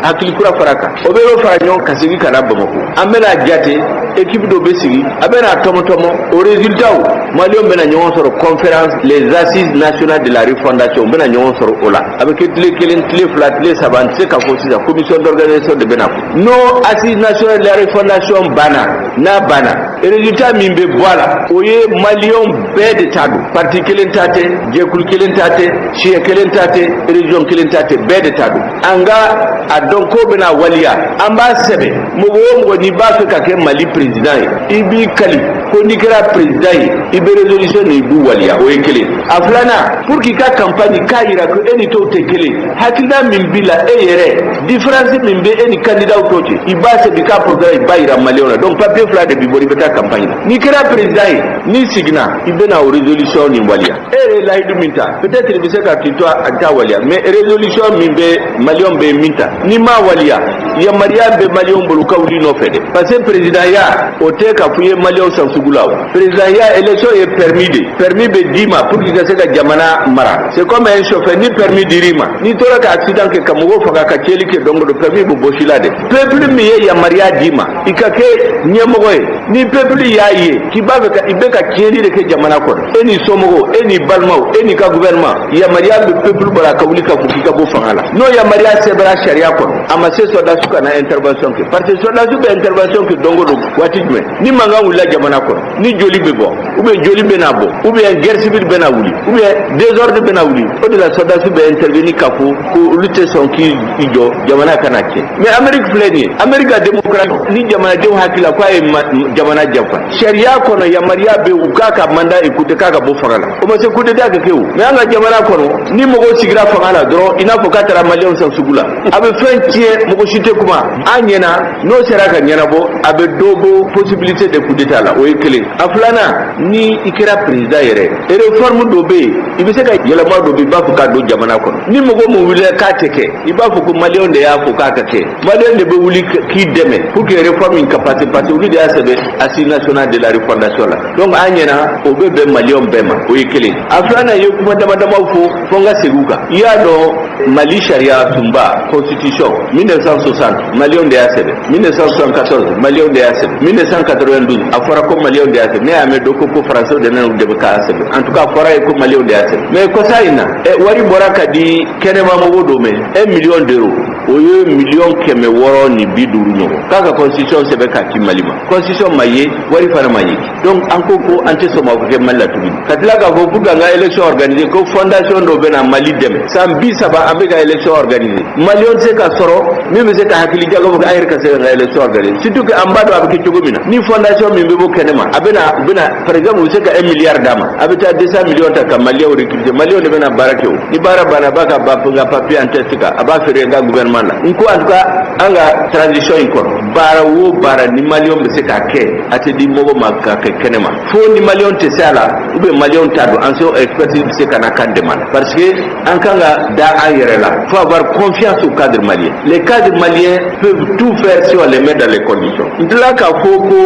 hakili kura fara kan, o bɛɛ bɛ fara ɲɔgɔn kan segin ka na Bamakɔ. An bɛna jate, équipe dɔ bɛ sigi, a bɛna tɔmɔ tɔmɔ o résultat. Maliyɛnw bɛna ɲɔgɔn sɔrɔ conférence, les assises nationales de la refondation, u bɛna ɲɔgɔn sɔrɔ o la. A bɛ kɛ tile 1, tile 2, tile 3, n tɛ se k'a fɔ sisan, commission d'organisation de bɛna fɔ. N'o assise nationale de la refondation banna, n'a banna, résultat min bɛ bɔ a la, o ye maliyɛnw bɛɛ de ta don. Parti kelen ta tɛ, jɛkulu kelen ta tɛ, siɲɛ kelen ta tɛ, région kelen ta tɛ, bɛɛ de ta don. An ka a dɔn ko bɛna waliya, an b'a sɛbɛn. Mɔgɔ o mɔgɔ n'i b'a fɛ ka kɛ Mali président ye, i b'i kali ko n'i kɛra président ye, i bɛ résolution nin, i b'u waliya. O ye kelen. A filanan, pour k'i ka campagne k'a yira ko e ni tɔw tɛ kelen, hakilina min b'i la e yɛrɛ, différence min bɛ e ni candidat tɔw cɛ, i b'a sɛbɛn i ka programme, i b'a yira maliyɛnw na. Donc papier fila de b'i bolo, i bɛ taa campagne na. N'i kɛra président ye, n'i seginna, i bɛna o résolution nin waliya. E yɛrɛ ye layidu min ta, peut-être i bɛ se ka k'i to a t'a waliya, mais résolution min bɛ maliyɛnw bɛ min ta, n'i m'a waliya, Yamaruya bɛ Maliyɛnw bolo ka wuli nɔfɛ dɛ, parce que présidentya o tɛ k'a fɔ i ye Maliyɛnw san sugu la. O présidentya, élection ye permis de, permis bɛ d'i ma pour que i ka se ka jamana mara. C'est comme un chauffeur, ni permis dir'i ma, n'i tora ka accident kɛ, ka mɔgɔw faga, ka tiɲɛli kɛ, donc do permis bɛ bɔsi la dɛ. Peuple min ye yamaruya d'i ma i ka kɛ ɲɛmɔgɔ ye, ni peuple y'a ye k'i b'a fɛ ka i bɛ ka tiɲɛli de kɛ jamana kɔnɔ, e n'i somɔgɔw, e n'i balimaw, e n'i ka gouvernement, yamaruya bɛ peuple bolo a ka wuli ka fɔ k'i ka bɔ fanga la. N'o yamaruya sɛbɛnna sariya kɔnɔ, a ma se sɔrɔdasiw ka na intervention kɛ, parce que sɔrɔdasiw bɛ intervention kɛ don o don. Waati jumɛn? Ni mankan wulila jamana kɔnɔ, ni joli bɛ bɔ, ou bien joli bɛ na bɔ, ou bien guerre civile bɛ na wuli, ou bien désordre bɛ na wuli, o de la sɔrɔdasiw bɛ intervenir k'a fɔ ko olu tɛ sɔn k'i jɔ jamana kana tiɲɛ. Mais Amérique filɛ nin ye, Amérique ka démocratie, ni jamanadenw hakili la k'a ye jamana janfa, sariya kɔnɔ yamaruya bɛ u k'a ka mandat écourter, k'a ka bɔ fanga la. O ma se coup d'état ka kɛ o. Mais an ka jamana kɔnɔ, ni mɔgɔw sigira fanga la dɔrɔn, i n'a fɔ k'a taara Maliyɛnw san sugu la, a bɛ fɛn tiɲɛ, mɔgɔ si tɛ kuma. An ɲɛna n'o sera ka ɲɛnabɔ, a bɛ dɔ bɔ possibilité de coup d'état la. O ye kelen. A filanan, ni i kɛra président yɛrɛ, réforme dɔ bɛ yen, i bɛ se ka yɛlɛma dɔ bɛ yen, i b'a fɔ k'a don jamana kɔnɔ, ni mɔgɔ min wulila k'a tɛ kɛ, i b'a fɔ ko Maliyɛnw de y'a fɔ k'a ka kɛ. Maliyɛnw de bɛ wuli k'i dɛmɛ pour que réforme in ka passer, parce que olu de y'a sɛbɛn Assise nationale de la refondation la. Donc an ɲɛna o bɛ bɛn Maliyɛnw bɛɛ ma. O ye kelen. A filanan ye kuma dama damaw fɔ, fo n ka segin u kan. I y'a dɔn, Mali sariya sunba, constitution, 1960, Maliyɛnw de y'a sɛbɛn. 1974, Maliyɛnw de y'a sɛbɛn. 1992, a fɔra ko Maliyɛnw de y'a sɛbɛn. Ne y'a mɛn dɔ ko ko Faransɛw de nana u dɛmɛ k'a sɛbɛn. En tout cas, a fɔra ye ko Maliyɛnw de y'a sɛbɛn. Mais kɔsa in na, ɛ, wari bɔra ka di kɛnɛma mɔgɔw dɔ mɛ, 1 million d'euros, o ye 650 miliyɔn ɲɔgɔn, k'a ka constitution sɛbɛn k'a ci Mali ma. Constitution ma ye, wari fana ma ye. Donc an ko ko an tɛ sɔn ma kɛ Mali la tuguni. Ka tila k'a fɔ pour que an ka élection organiser, ko fondation dɔ bɛ na Mali dɛmɛ. San 30 an bɛ ka élection organiser, Maliyɛn tɛ se ka sɔrɔ min bɛ se ka hakili jagabɔ kɛ an yɛrɛ ka se ka élection organiser, surtout que an b'a dɔn a bɛ kɛ cogo min na. Ni fondation min bɛ bɔ kɛnɛ ma, a bɛ na, u bɛ na, par exemple, u bɛ se ka 1 milliard d'a ma, a bɛ taa 200 millions ta ka Maliyɛnw recruter. Maliyɛnw de bɛ na baara kɛ. O ni baara banna, a b'a ka n ka papier en test kan, a b'a feere n ka gouvernement la. N ko en tout cas, an ka transition in kɔnɔ, baara o baara ni Maliyɛnw bɛ se k'a kɛ, a tɛ di mɔgɔ ma k'a kɛ kɛnɛ ma, fo ni Maliyɛnw tɛ se a la, ou bien Maliyɛnw t'a dɔn, an se expertise bɛ se ka na kan dɛmɛ la, parce que an kan ka da an yɛrɛ la. Faut avoir confiance aux cadres maliens. Les cadres maliens peuvent tout faire si on les met dans les conditions. N tila k'a fɔ ko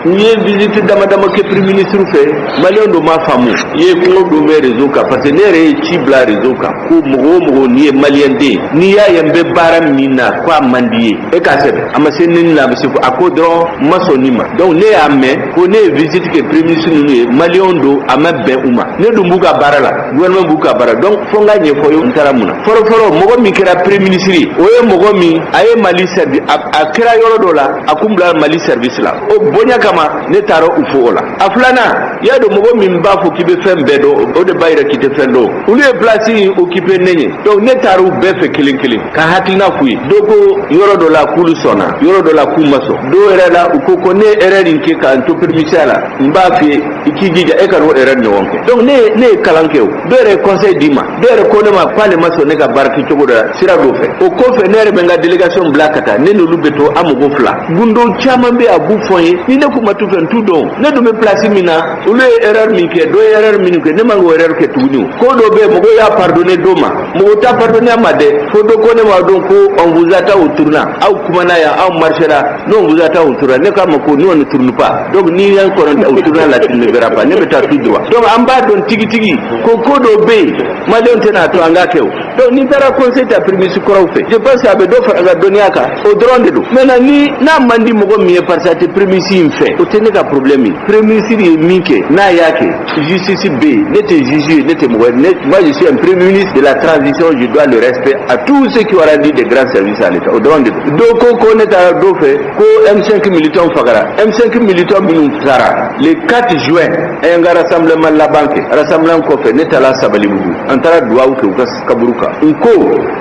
n ye visite dama dama kɛ premier ministre fɛ, Maliyɛnw dɔ m'a faamu. I ye kungo dɔ bɛ réseau kan, parce que ne yɛrɛ ye ci bila réseau kan ko mɔgɔ o mɔgɔ n'i ye Maliyɛn den, n'i y'a ye n bɛ baara min na ko a man di ye, e k'a sɛbɛn. A ma se ne la, a bɛ se a ko dɔrɔn n ma sɔn nin ma. Donc ne y'a mɛn ko ne ye visite kɛ premier ministre ninnu ye, Maliyɛnw don, a ma bɛn u ma. Ne dun b'u ka baara la, gouvernement b'u ka baara, donc fo n ka ɲɛfɔ ye n taara mun na. Fɔlɔ fɔlɔ, mɔgɔ min kɛra premier ministre ye, o ye mɔgɔ min a ye Mali servi, a kɛra yɔrɔ dɔ la, a kun bila Mali service la, o bonya kama ne taara u fo o la. A filanan, i y'a dɔn, mɔgɔ min b'a fɔ k'i bɛ fɛn bɛɛ dɔn, o de b'a yira k'i tɛ fɛn dɔn. Olu ye place in occupé ne ɲɛ, donc ne taara u bɛɛ fɛ kelen kelen ka hakilina f'u ye. Dɔw ko yɔrɔ dɔ la k'olu sɔnna, yɔrɔ dɔ la k'u ma sɔn. Dɔw yɛrɛ la, u ko ko ne ye erreur in kɛ k'an to premier ministre la, n b'a f'i ye i k'i jija e ka n'o erreur ɲɔgɔn kɛ. Donc ne ye kalan kɛ. O dɔw yɛrɛ ye conseil di ma, dɔw yɛrɛ ko ne ma k'ale ma sɔn ne ka baara kɛ cogo dɔ la sira dɔ fɛ. O kɔfɛ, ne yɛrɛ bɛ n ka délégation bila ka taa, ne n'olu bɛ to an mɔgɔ fila. Gundo caman bɛ yen, a b'u fɔ n ye, ni ne k'u ma t'u fɛ, n t'u dɔn. Ne dun bɛ place min na, olu ye erreur min kɛ, dɔ ye erreur minnu kɛ, ne man k'o erreur kɛ tuguni. O ko dɔ bɛ yen, mɔgɔw y'a pardonner dɔ ma, mɔgɔ t'a pardonner a ma dɛ. Fo dɔ ko ne ma dɔn ko on vous attend au tournant, aw kumana yan, aw marchera, nous on vous attend au tournant. Ne k'a ma ko nous on ne tourne pas, donc ni y'an kɔnɔ au tournant là, tu ne me verras pas, ne bɛ taa tout droit. Donc an b'a dɔn tigitigi ko ko dɔ bɛ yen, Maliyɛnw tɛna to an k'a kɛ. O donc n'i taara conseil ta premier ministre kɔrɔw fɛ, je pense que a bɛ dɔ fara an ka dɔnniya kan, o dɔrɔn de don. Maintenant, ni n'a man di mɔgɔ min ye parce que a tɛ premier ministre in fɛ, o tɛ ne ka problème ye. Premier ministre ye min kɛ, n'a y'a kɛ, justice bɛ yen. Ne tɛ juge ye, ne tɛ mɔgɔ ye. Ne, moi je suis un premier ministre de la transition, je dois le respect à tous ceux qui ont rendu des grands services à l'État. O dɔrɔn de don. Dɔw ko ko ne taara dɔw fɛ ko M5 militants fagara. M5 militants minnu sara le 4 juin, an y'an ka rassemblement laban kɛ. Rassemblement kɔfɛ, ne taara Sabalibugu, an taara duwawu kɛ u ka kaburu kan. N ko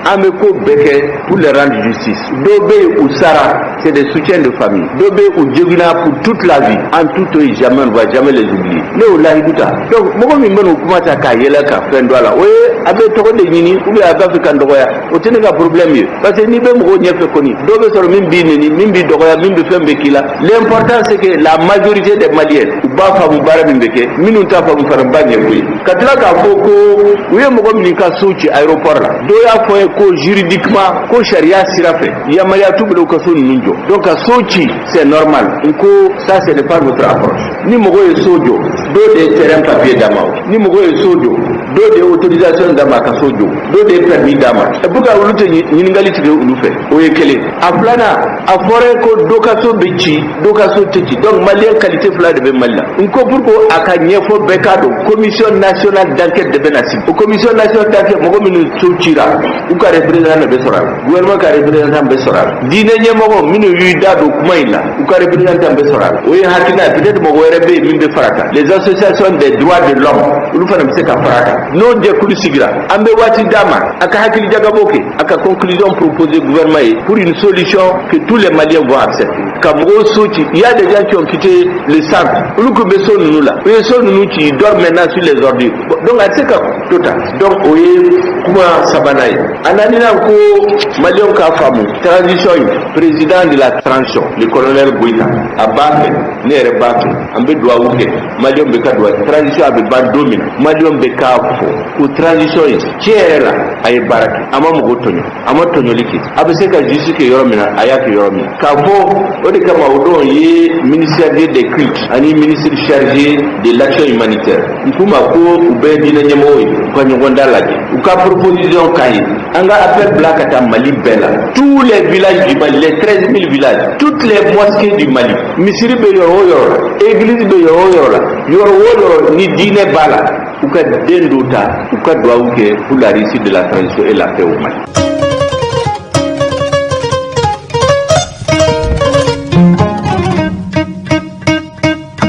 an bɛ ko bɛɛ kɛ pour leur rendre justice. Dɔw bɛ yen, u sara. c'est des soutiens de famille. Dɔ bɛ u joginna pour toute la vie, an t'u to yen, jamais, on ne va jamais les oublier. Ne y'o layidu ta. Donc mɔgɔ min bɛn'o kuma ta k'a yɛlɛ ka fɛn don a la, o ye a bɛ tɔgɔ de ɲini ou bien a b'a fɛ ka n dɔgɔya, o tɛ ne ka problème ye, parce que n'i bɛ mɔgɔw ɲɛfɛ kɔni, dɔ bɛ sɔrɔ min b'i neni, min b'i dɔgɔya, min bɛ fɛn bɛɛ k'i la. L'important, c'est que la majorité des Maliens, u b'a faamu baara min bɛ kɛ, minnu t'a faamu fana b'a ɲɛf'u ye. Ka tila k'a fɔ ko u ye mɔgɔ min ka so ci aéroport la, dɔw y'a fɔ ye ko juridiquement, ko sariya sira fɛ, yamaruya t'u bolo u ka so ninnu jɔ, donc ka so ci, c'est normal. N ko ça, ce n'est pas notre approche. Ni mɔgɔ ye so jɔ, dɔw de ye terrain papier d'a ma. O ni mɔgɔ ye so jɔ, dɔw de ye autorisation d'a ma a ka so jɔ, dɔw de ye permis d'a ma. Et pourquoi olu tɛ ɲininkali tigɛ olu fɛ? O ye kelen. A filanan, a fɔra ko dɔ ka so bɛ ci, dɔ ka so tɛ ci, donc Malien qualité fila de bɛ Mali la. N ko pour que a ka ɲɛfɔ bɛɛ k'a dɔn, commission nationale d'enquête de bɛ na sigi. O commission nationale d'enquête, mɔgɔ minnu so cira, u ka représentant de bɛ sɔrɔ a la, gouvernement ka représentant bɛ sɔrɔ a la, diinɛ ɲɛmɔgɔ minnu y'u da don kuma in la, u ka représentant bɛ sɔrɔ a la. O ye hakilina ye. Peut-être mɔgɔ wɛrɛ bɛ yen min bɛ fara a kan, les associations des droits de l'homme, olu fana bɛ se ka fara a kan. N'o jɛkulu sigira, an bɛ waati d'a ma a ka hakili jagabɔ kɛ, a ka conclusion proposer gouvernement ye pour une solution que tous les Maliens vont accepter. Ka mɔgɔw so ci, il y a des gens qui ont quitté le centre, olu tun bɛ so ninnu la, u ye so ninnu ci, ils dorment maintenant sur les ordures. Donc a tɛ se ka to tan. Donc o ye kuma sabanan ye. A naaninan, ko Maliyɛnw k'a faamu, transition in, président de la transition, le colonel Goïta, a b'a fɛ, ne yɛrɛ b'a fɛ, an bɛ dugawu kɛ, Maliyɛnw bɛ ka dugawu. Transition a bɛ ban don min na, Maliyɛnw bɛ k'a fɔ ko transition in, tiɲɛ yɛrɛ la, a ye baara kɛ, a ma mɔgɔ tɔɲɔ, a ma tɔɲɔli kɛ, a bɛ se ka justice kɛ yɔrɔ min na, a y'a kɛ yɔrɔ min na. K'a fɔ o de kama, o don ye ministère des cultes ani ministre chargé de l'action humanitaire, n k'u ma ko u bɛɛ diinɛ ɲɛmɔgɔw ye, u ka ɲɔgɔn da lajɛ, u ka proposition k'a ye. An ka appel bila ka taa Mali bɛɛ la, tous les villages du Mali, les 13 000 villages, toutes les mosquées du Mali, misiri bɛ yɔrɔ o yɔrɔ la, église bɛ yɔrɔ o yɔrɔ la, yɔrɔ o yɔrɔ ni diinɛ b'a la, u ka den dɔ ta, u ka duwawu kɛ pour la réussite de la transition et la paix au Mali.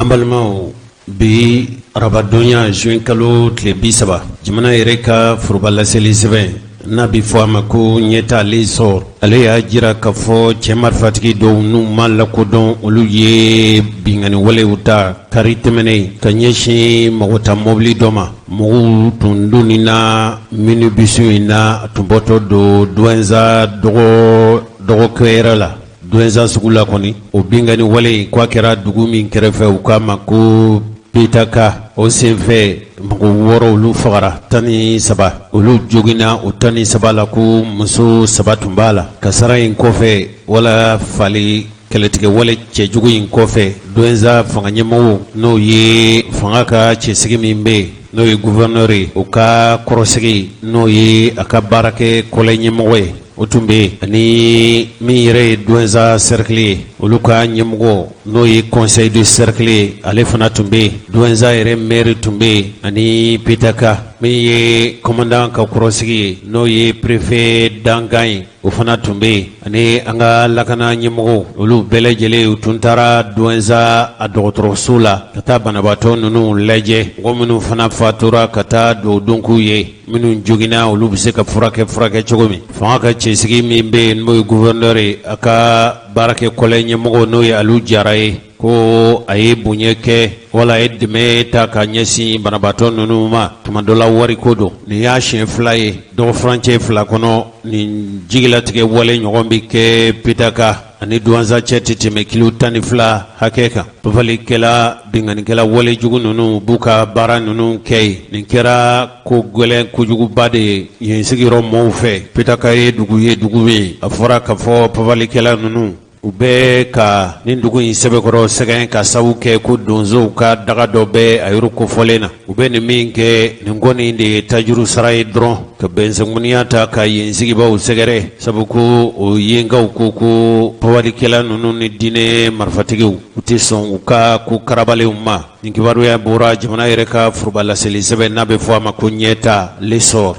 An balimaw, bi arabadonya, juin kalo tile 30, jamana yɛrɛ ka foroba laseli sɛbɛn n'a bɛ fɔ a ma ko Ɲɛta, L'Essor, ale y'a jira k'a fɔ cɛ marifatigi dɔw n'u ma lakodɔn, olu ye binkanni walew ta kari tɛmɛnen ka ɲɛsin mɔgɔ ta mɔbili dɔ ma. Mɔgɔw tun donni na minibus in na, a tun bɔtɔ don Douentza dɔgɔkɛyɔrɔ la, Douentza sugu la kɔni. O binkanni wale in, k'a kɛra dugu min kɛrɛfɛ, u k'a ma ko Petaka. O senfɛ, mɔgɔ 6 olu fagara, 13 olu joginna. O 13 la, ko muso 3 tun b'a la. Kasara in kɔfɛ, wala fali kɛlɛtigɛ wale cɛjugu in kɔfɛ, Douentza fanga ɲɛmɔgɔw, n'o ye fanga ka cɛsigi min bɛ yen, n'o ye gouverneur ye, o ka kɔrɔsigi, n'o ye a ka baarakɛ kɔlɛ ɲɛmɔgɔ ye, o tun bɛ yen, ani min yɛrɛ ye Douentza cercle ye, olu ka ɲɛmɔgɔ, n'o ye conseil de cercle ye, ale fana tun bɛ yen. Douentza yɛrɛ maire tun bɛ yen, ani Petaka min ye commandant ka kɔrɔsigi ye, n'o ye préfet dankan ye, o fana tun bɛ yen, ani an ka lakana ɲɛmɔgɔw. Olu bɛɛ lajɛlen, u tun taara Douentza a dɔgɔtɔrɔso la ka taa banabaatɔ ninnu lajɛ, mɔgɔ minnu fana fatura, ka taa dugawu don k'u ye, minnu joginna, olu bɛ se ka furakɛ cogo min. Fanga ka cɛsigi min bɛ yen, n'o ye gouverneur ye, a ka baarakɛ kɔlɛ ɲɛmɔgɔ, n'o ye Alu Jara ye, ko a ye bonya kɛ wala a ye dɛmɛ ta ka ɲɛsin banabaatɔ ninnu ma. Tuma dɔ la, wariko don. Nin y'a siɲɛ fila ye dɔgɔ furancɛ 2 kɔnɔ, nin jigilatigɛ wale ɲɔgɔn bɛ kɛ Petaka ani Douentza cɛ tɛ tɛmɛ kilo 12 hakɛ kan. Pafalikɛla, binkannikɛla wale jugu ninnu b'u ka baara ninnu kɛ yen. Nin kɛra ko gɛlɛn kojuguba de ye yen sigiyɔrɔ mɔgɔw fɛ. Petaka ye dugu ye, dugu min a fɔra k'a fɔ pafalikɛla ninnu, u bɛ ka nin dugu in sɛbɛkɔrɔ sɛgɛn, ka sabu kɛ ko donsow ka daga dɔ bɛ a yɔrɔ kofɔlen na. U bɛ nin min kɛ, nin kɔni de ye tajuru sara ye dɔrɔn, ka bɛnsɛnkɔniya ta ka yen sigibaw sɛgɛrɛ, sabu ko o yenkaw ko ko pafalikɛla ninnu ni diinɛ marifatigiw, u tɛ sɔn u ka ko karabalenw ma. Nin kibaruya bɔra jamana yɛrɛ ka foroba laseli sɛbɛn n'a bɛ fɔ a ma ko Ɲɛta, L'Essor.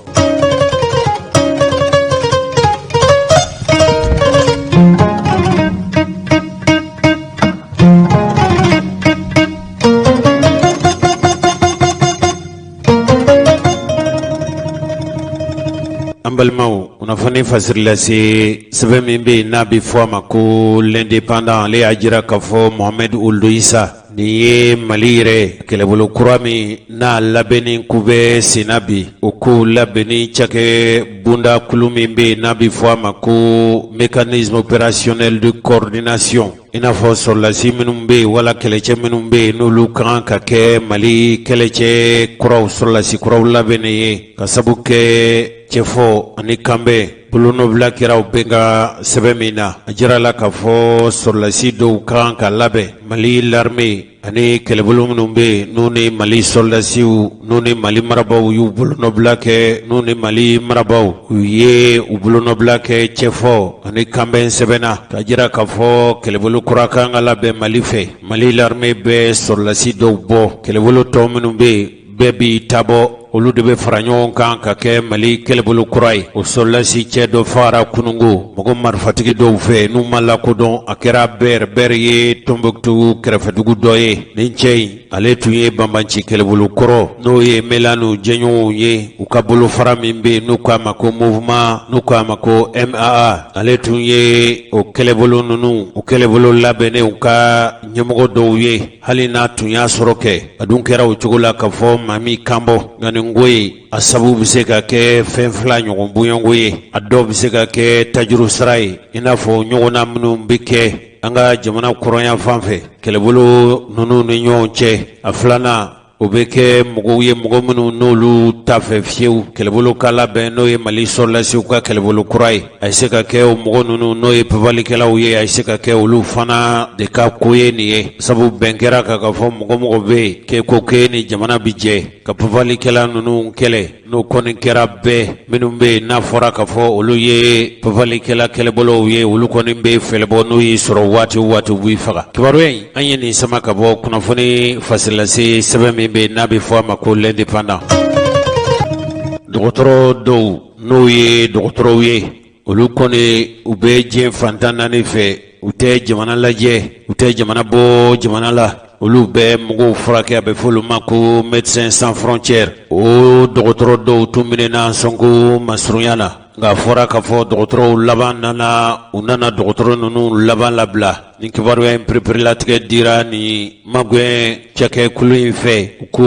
An balimaw, Kunnafoni fasiri lase sɛbɛn min bɛ yen n'a bɛ fɔ a ma ko l'Indépendant, ale y'a jira k'a fɔ Mohamed Ould Issa nin ye Mali yɛrɛ kɛlɛbolo kura min n'a labɛnni ko bɛ senna bi, o ko labɛnni cakɛ bonda kulu min bɛ yen n'a bɛ fɔ a ma ko mécanisme opérationnel de coordination, i n'a fɔ sɔrɔdasi minnu bɛ yen wala kɛlɛcɛ minnu bɛ yen n'olu ka kan ka kɛ Mali kɛlɛcɛ kuraw sɔrɔdasi kuraw labɛnni ye ka sabu kɛ cɛfɔ ani kanbɛn bolonɔbila kɛra o bɛnkan sɛbɛn min na. A jirala k'a fɔ sɔrɔdasi dɔw ka kan ka labɛn Mali l'armée ani kɛlɛbolo minnu bɛ yen n'u ni Mali sɔrɔdasiw n'u ni Mali marabaaw y'u bolonɔbila kɛ n'u ni Mali marabaaw u ye u bolonɔbila kɛ cɛfɔ ani kanbɛn sɛbɛn na, k'a jira k'a fɔ kɛlɛbolo kura ka kan ka labɛn Mali fɛ. Mali l'armée bɛ sɔrɔdasi dɔw bɔ, kɛlɛbolo tɔ minnu bɛ yen bɛɛ b'i ta bɔ, olu de bɛ fara ɲɔgɔn kan ka kɛ Mali kɛlɛbolo kura ye. O sɔrɔdasi cɛ dɔ fagara kunungo mɔgɔ marifatigi dɔw fɛ n'u ma lakodɔn. A kɛra Ber Ber ye Tombouctou kɛrɛfɛdugu dɔ ye. Nin cɛ in, ale tun ye banbanci kɛlɛbolo kɔrɔ n'o ye MNLA n'u jɛɲɔgɔnw ye, u ka bolofara min bɛ yen n'u k'a ma ko mouvement n'u k'a ma ko MAA, ale tun ye o kɛlɛbolo ninnu o kɛlɛbolo labɛnnenw ka ɲɛmɔgɔ dɔw ye. Hali n'a tun y'a sɔrɔ kɛ a dun kɛra o cogo la k'a fɔ maa min kan bɔ, nka nin ko ye a sabu bɛ se ka kɛ fɛn fila ɲɔgɔn bonyɔnko ye. A dɔw bɛ se ka kɛ tajuru sara ye, i n'a fɔ ɲɔgɔnna minnu bɛ kɛ an ka jamana kɔrɔnya fan fɛ kɛlɛbolo ninnu ni ɲɔgɔn cɛ. A filanan, o bɛ kɛ mɔgɔw ye, mɔgɔ minnu n'olu t'a fɛ fiyewu kɛlɛbolo ka labɛn, n'o ye Mali sɔrɔdasiw ka kɛlɛbolo kura ye. A ye se ka kɛ o mɔgɔ ninnu n'o ye papalikɛlaw ye, a ye se ka kɛ olu fana de ka ko ye nin ye, sabu bɛn kɛra kan k'a fɔ mɔgɔ mɔgɔ bɛ yen k'e ko k'e ni jamana bɛ jɛ ka papalikɛla ninnu kɛlɛ, n'o kɔni kɛra bɛɛ minnu bɛ yen n'a fɔra k'a fɔ olu ye papalikɛla kɛlɛbolow ye, olu kɔni bɛ fɛlɛbɔ, n'u y'i sɔrɔ waati o waati u b'i faga. Kibaruya in, an ye nin sama ka bɔ kunnafoni fasilase sɛbɛn min bɛ yen n'a bɛ fɔ a ma ko l'Indépendant. Dɔgɔtɔrɔ dɔw n'o ye dɔgɔtɔrɔw ye, olu kɔni u bɛ diɲɛ fan 14 fɛ, u tɛ jamana lajɛ, u tɛ jamana bɔ jamana la, olu bɛ mɔgɔw furakɛ, a bɛ fɔ olu ma ko Médecins sans frontières. O dɔgɔtɔrɔ dɔw tun minɛna Ansongo masurunya na, nka a fɔra k'a fɔ dɔgɔtɔrɔw laban nana, u nana dɔgɔtɔrɔ ninnu laban labila. Nin kibaruya in pereperelatigɛ dira nin magɛn cakɛkulu in fɛ ko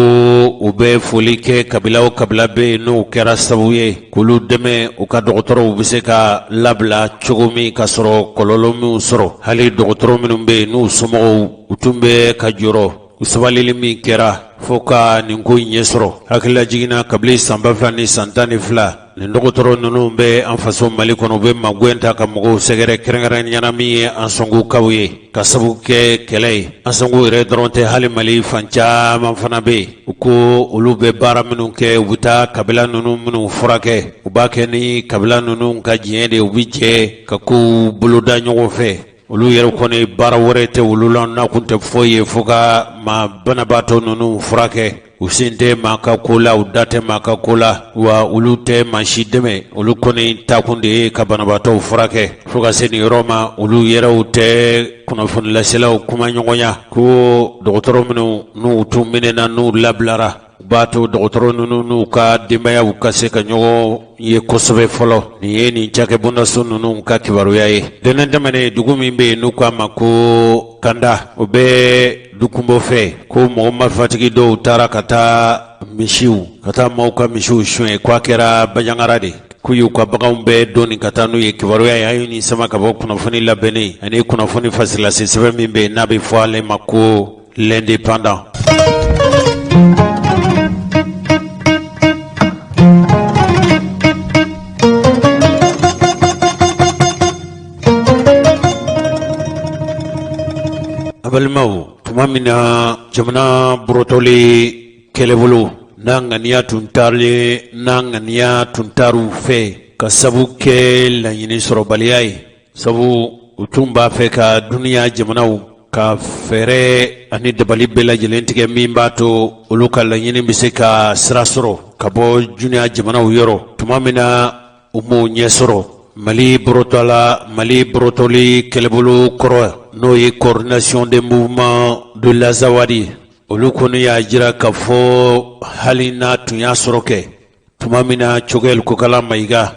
u bɛ foli kɛ kabila o kabila bɛ yen n'o kɛra sababu ye k'olu dɛmɛ u ka dɔgɔtɔrɔw bɛ se ka labila cogo min ka sɔrɔ kɔlɔlɔ minnu sɔrɔ. Hali dɔgɔtɔrɔ minnu bɛ yen n'u somɔgɔw u tun bɛ ka jɔrɔ, u sabalili min kɛra fo ka nin ko in ɲɛ sɔrɔ. Hakililajigin na, kabini san 2012 nin dɔgɔtɔrɔ ninnu bɛ an faso Mali kɔnɔ, u bɛ magɛn ta ka mɔgɔw sɛgɛrɛ, kɛrɛnkɛrɛnnenya la min ye Ansongokaw ye, ka sababu kɛ kɛlɛ ye. Ansongo yɛrɛ dɔrɔn tɛ, hali Mali fan caman fana bɛ yen. U ko olu bɛ baara minnu kɛ, u bɛ taa kabila ninnu minnu furakɛ, u b'a kɛ ni kabila ninnu ka diɲɛ de, u bɛ jɛ ka kow boloda ɲɔgɔn fɛ. Olu yɛrɛ kɔni baara wɛrɛ tɛ olu la n'a kun tɛ foyi ye fo ka maa banabaatɔ ninnu furakɛ. U sen tɛ maa ka ko la, u da tɛ maa ka ko la, wa olu tɛ maa si dɛmɛ. Olu kɔni takun de ye ka banabaatɔw furakɛ. Fo ka se nin yɔrɔ ma, olu yɛrɛw tɛ kunnafonilaselaw kumaɲɔgɔnya ko dɔgɔtɔrɔ minnu n'u tun minɛna n'u labilara, u b'a to dɔgɔtɔrɔ ninnu n'u ka denbayaw ka se ka ɲɔgɔn ye kosɛbɛ fɔlɔ. Nin ye nin cakɛbondaso ninnu ka kibaruya ye. Dɛnɛn tɛmɛnen, dugu min bɛ yen n'u k'a ma ko Kanda, o bɛ Dukunbo fɛ, ko mɔgɔ marifatigi dɔw taara ka taa misiw ka taa maaw ka misiw suɲɛ, ko a kɛra Bandiagara de, k'u y'u ka baganw bɛɛ doni ka taa n'u ye. Kibaruya ye, an ye nin sama ka bɔ kunnafoni labɛnnen ani kunnafoni fasilase sɛbɛn min bɛ yen n'a bɛ fɔ ale ma ko l'Indépendant. A balimaw, tuma min na jamana bɔrɔtɔli kɛlɛbolo n'a ŋaniya tun taalen n'a ŋaniya tun taar'u fɛ ka sabu kɛ laɲini sɔrɔbaliya ye, sabu u tun b'a fɛ ka duniya jamanaw ka fɛɛrɛ ani dabali bɛɛ lajɛlen tigɛ min b'a to olu ka laɲini bɛ se ka sira sɔrɔ ka bɔ duniya jamanaw yɔrɔ. Tuma min na u m'o ɲɛ sɔrɔ, Mali bɔrɔtɔla Mali bɔrɔtɔli kɛlɛbolo kɔrɔ, n'o ye Coordination des mouvements de l'Azawad, olu kɔni y'a jira k'a fɔ hali n'a tun y'a sɔrɔ kɛ tuma min na Choguel Kokalla Maïga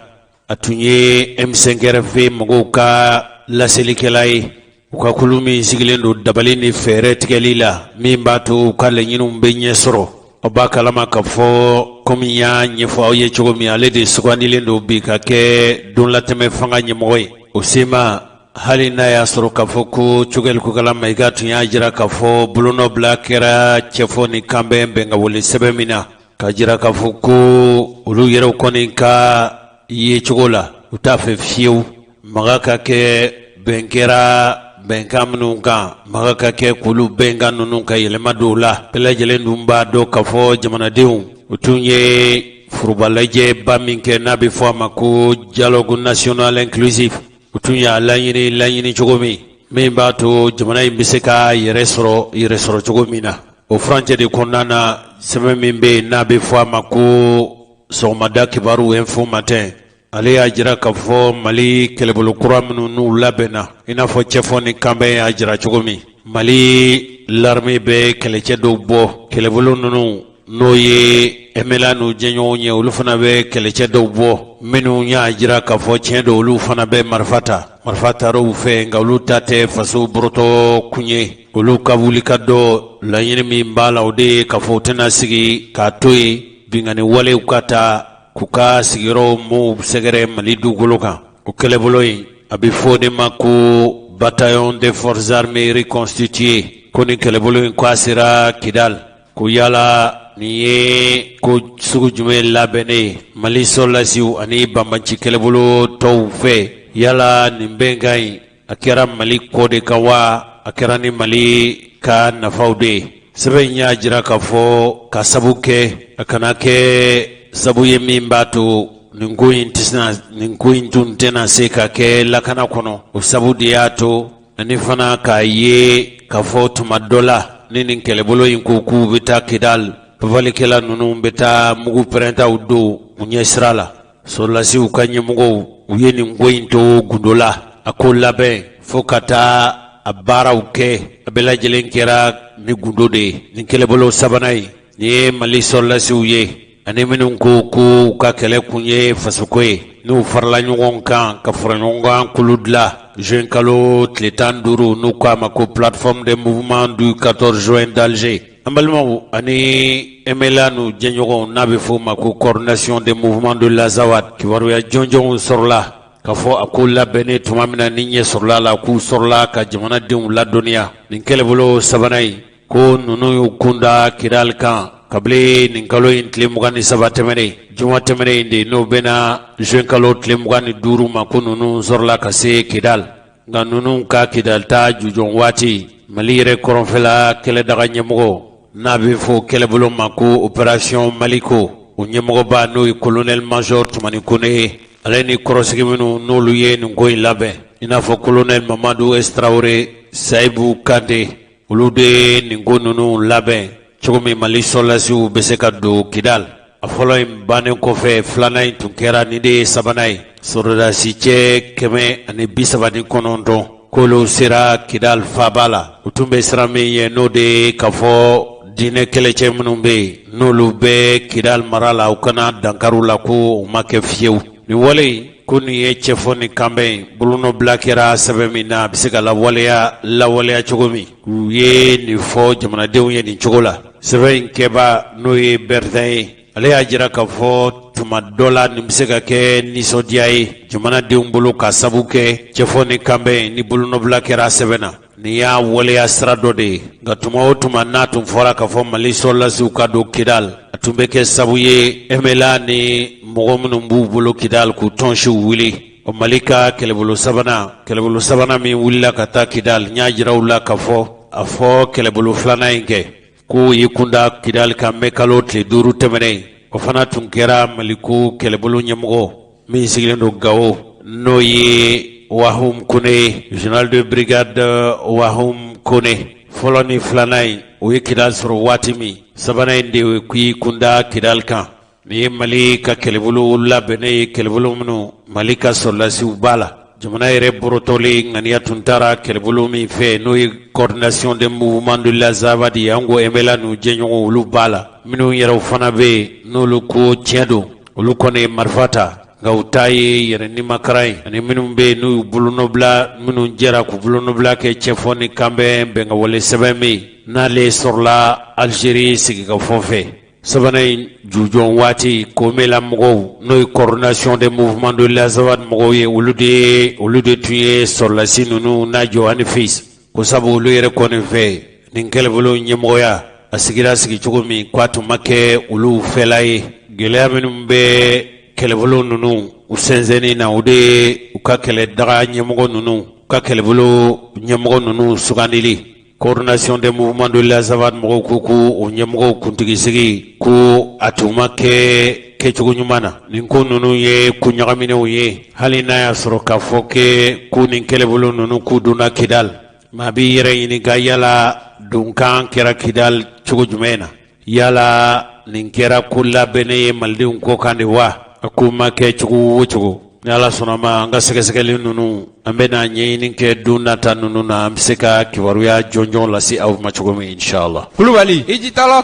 A tun ye M5RFP mɔgɔw ka laselikɛla ye. U ka kulu min sigilen don dabali ni fɛɛrɛ tigɛli la min b'a to u ka laɲiniw bɛ ɲɛ sɔrɔ. Aw b'a kalama k'a fɔ komi n y'a ɲɛfɔ aw ye cogo min, ale de sugandilen don bi ka kɛ donlatɛmɛ fanga ɲɛmɔgɔ ye. O sema hali n'a y'a sɔrɔ k'a fɔ ko Choguel Kokalla Maïga tun y'a jira k'a fɔ bolonɔbila kɛra cɛfɔ ni kanbɛn bɛnkanwale sɛbɛn min na, k'a jira k'a fɔ ko olu yɛrɛw kɔni ka yecogo la, u t'a fɛ fiyewu maga ka kɛ bɛn kɛra bɛnkan minnu kan, maga ka kɛ k'olu bɛnkan ninnu ka yɛlɛma don u la. Bɛɛ lajɛlen dun b'a dɔn k'a fɔ jamanadenw, u tun ye forobalajɛba min kɛ n'a bɛ fɔ a ma ko dialogue national inclusif, u tun y'a laɲini cogo min min b'a to jamana in bɛ se ka yɛrɛ sɔrɔ yɛrɛ sɔrɔ cogo min na. O furancɛ de kɔnɔna na, sɛbɛn min bɛ yen n'a bɛ fɔ a ma ko sɔgɔmada kibaru, Info Matin, ale y'a jira k'a fɔ Mali kɛlɛbolo kura minnu n'u labɛnna, i n'a fɔ cɛfɔ ni kanbɛn y'a jira cogo min, Mali l'armée bɛ kɛlɛcɛ dɔw bɔ. Kɛlɛbolo ninnu, n'o ye MNLA n'u jɛɲɔgɔnw ye, olu fana bɛ kɛlɛcɛ dɔw bɔ minnu y'a jira k'a fɔ tiɲɛ don, olu fana bɛ marifa ta. Marifa taara u fɛ, nka olu ta tɛ faso bɔrɔtɔ kun ye. Olu ka wuli ka dɔ laɲini min b'a la, o de ye k'a fɔ u tɛna sigi k'a to yen binkanni walew ka ta k'u ka sigiyɔrɔ mɔɔw sɛgɛrɛ Mali dugukolo kan. O kɛlɛbolo in, a bɛ fɔ o de ma ko bataillon des forces armées reconstituées. Ko nin kɛlɛbolo in, k'a sera Kidal. Ko yala nin ye ko sugu jumɛn labɛnnen ye Mali sɔrɔdasiw ani banbanci kɛlɛbolo tɔw fɛ? Yala nin bɛnkan in, a kɛra Mali kɔ de kan wa, a kɛra ni Mali ka nafaw de ye? Sɛbɛn in y'a jira k'a fɔ ka sabu kɛ a kana kɛ sabu ye min b'a to nin ko in tɛna, nin ko in tun tɛna se ka kɛ lakana kɔnɔ. O sabu de y'a to, ani fana k'a ye k'a fɔ tuma dɔ la, ni nin kɛlɛbolo in ko k'u bɛ taa Kidal, papalikɛla ninnu bɛ taa mugu pɛrɛntaw don u ɲɛ sira la. Sɔrɔdasiw ka ɲɛmɔgɔw, u ye nin ko in to gundo la, a ko labɛn fo ka taa a baaraw kɛ, a bɛɛ lajɛlen kɛra ni gundo de ye. Nin kɛlɛbolo sabanan in, nin ye Mali sɔrɔdasiw ye ani minnu ko ko u ka kɛlɛ kun ye fasoko ye, n'u farala ɲɔgɔn kan ka fara ɲɔgɔn kan kulu dilan juin kalo tile 15, n'u k'a ma ko plateforme des mouvements du 14 juin d'Alger. An balimaw, ani MNLA n'u jɛɲɔgɔnw, n'a bɛ fɔ o ma ko coordination des mouvements de l'Azawad, kibaruya jɔnjɔnw sɔrɔla k'a fɔ a ko labɛnnen tuma min na, ni ɲɛ sɔrɔla la, k'u sɔrɔla ka jamanadenw ladɔnniya nin kɛlɛbolo sabanan in, ko ninnu y'u kunda Kidal kan kabini nin kalo in tile 23 tɛmɛnen, juma tɛmɛnen in de, n'o bɛnna juin kalo tile 25 ma, ko ninnu sɔrɔla ka se Kidal. Nka ninnu ka Kidal ta jujɔn waati, Mali yɛrɛ kɔrɔnfɛla kɛlɛdaga ɲɛmɔgɔ, n'a bɛ fɔ kɛlɛbolo ma ko opération Maliko, o ɲɛmɔgɔba, n'o ye colonel major Tumani Kone ye, ale ni kɔrɔsigi minnu n'olu ye nin ko in labɛn, i n'a fɔ colonel Mamadu S Tarawele, Sayibu Kante, olu de ye nin ko ninnu labɛn cogo min Mali sɔrɔdasiw bɛ se ka don Kidal. A fɔlɔ in bannen kɔfɛ, filanan in tun kɛra, nin de ye sabanan ye. Sɔrɔdasi cɛ 139, k'olu sera Kidal faaba la. U tun bɛ siran min ye, n'o de ye k'a fɔ diinɛ kɛlɛcɛ minnu bɛ yen, n'olu bɛ Kidal mara la, u kana dankari u la, ko u ma kɛ fiyewu. Nin wale in, ko nin ye cɛfɔ ni kanbɛn bolonɔbila kɛra sɛbɛn min na, a bɛ se ka lawaleya lawaleya cogo min, u ye nin fɔ jamanadenw ye nin cogo la. Sɛbɛn in kɛba, n'o ye Bertin ye, ale y'a jira k'a fɔ tuma dɔ la, nin bɛ se ka kɛ nisɔndiya ye jamanadenw bolo, ka sabu kɛ cɛfɔ ni kanbɛn ni bolonɔbila kɛra sɛbɛn na, nin y'a waleya sira dɔ de ye. Nka tuma o tuma n'a tun fɔra k'a fɔ Mali sɔrɔdasiw ka don Kidal, a tun bɛ kɛ sabu ye MNLA ni mɔgɔ minnu b'u bolo Kidal k'u tɔnsiw wuli. O Mali ka kɛlɛbolo sabanan, kɛlɛbolo sabanan min wulila ka taa Kidal, n y'a jira u la k'a fɔ a fɔ kɛlɛbolo filanan in kɛ k'o y'i kunda Kidal kan mɛ kalo tile 5 tɛmɛnen. O fana tun kɛra Maliko kɛlɛbolo ɲɛmɔgɔ min sigilen don Gawo, n'o ye Wahum Kone ye, général de brigade Wahum Kone. Fɔlɔ ni filanan in, o ye Kidal sɔrɔ waati min, sabanan in de k'i kunda Kidal kan. Nin ye Mali ka kɛlɛbolo labɛnnen ye, kɛlɛbolo minnu Mali ka sɔrɔdasiw b'a la. Jamana yɛrɛ bɔrɔtɔlen ŋaniya tun taara kɛlɛbolo min fɛ, n'o ye coordination des mouvements de l'Azawad ye, an ko MNLA n'u jɛɲɔgɔnw, olu b'a la. Minnu yɛrɛw fana bɛ yen, n'olu ko tiɲɛ don, olu kɔni ye marifa ta. Nka u ta ye yɛrɛ nimakaran ye ani minnu bɛ yen n'u y'u bolonɔbila minnu jɛra k'u bolonɔbila kɛ cɛfɔ ni kanbɛn bɛnkanwale sɛbɛn min n'ale sɔrɔla Algérie sigikafɔ fɛ. Sabanan in jujɔn waati komela mɔgɔw n'o ye coordination des mouvements de l'Azawad mɔgɔw ye olu de olu de tun ye sɔrɔlasi ninnu n'a jɔ Anefis ko sabu olu yɛrɛ kɔni fɛ nin kɛlɛbolo ɲɛmɔgɔya a sigira sigi cogo min k'a tun ma kɛ olu fɛla ye. Gɛlɛya minnu bɛ kɛlɛbolo ninnu u sɛnsɛnni na, o de ye u ka kɛlɛ daga ɲɛmɔgɔ ninnu u ka kɛlɛbolo ɲɛmɔgɔ ninnu sugandili. Coordination des mouvements de l'Azawad mɔgɔw ko ko o ɲɛmɔgɔw kuntigisigi ko a tun ma kɛ kɛcogo ɲuman na. Nin ko ninnu ye ko ɲagaminenw ye, hali n'a y'a sɔrɔ k'a fɔ ke ko nin kɛlɛbolo ninnu k'u donna Kidal. Maa b'i yɛrɛ ɲininka yala donkan kɛra Kidal cogo jumɛn na? Yala nin kɛra ko labɛnnen ye malidenw kɔkan de wa? A ko ma kɛ cogo o cogo, ni Ala sɔnna ma, an ka sɛgɛsɛgɛli ninnu an bɛna ɲɛɲini kɛ don nata ninnu na, an bɛ se ka kibaruya jɔnjɔn lase aw ma cogo min, inshallah. Kulubali i jitala.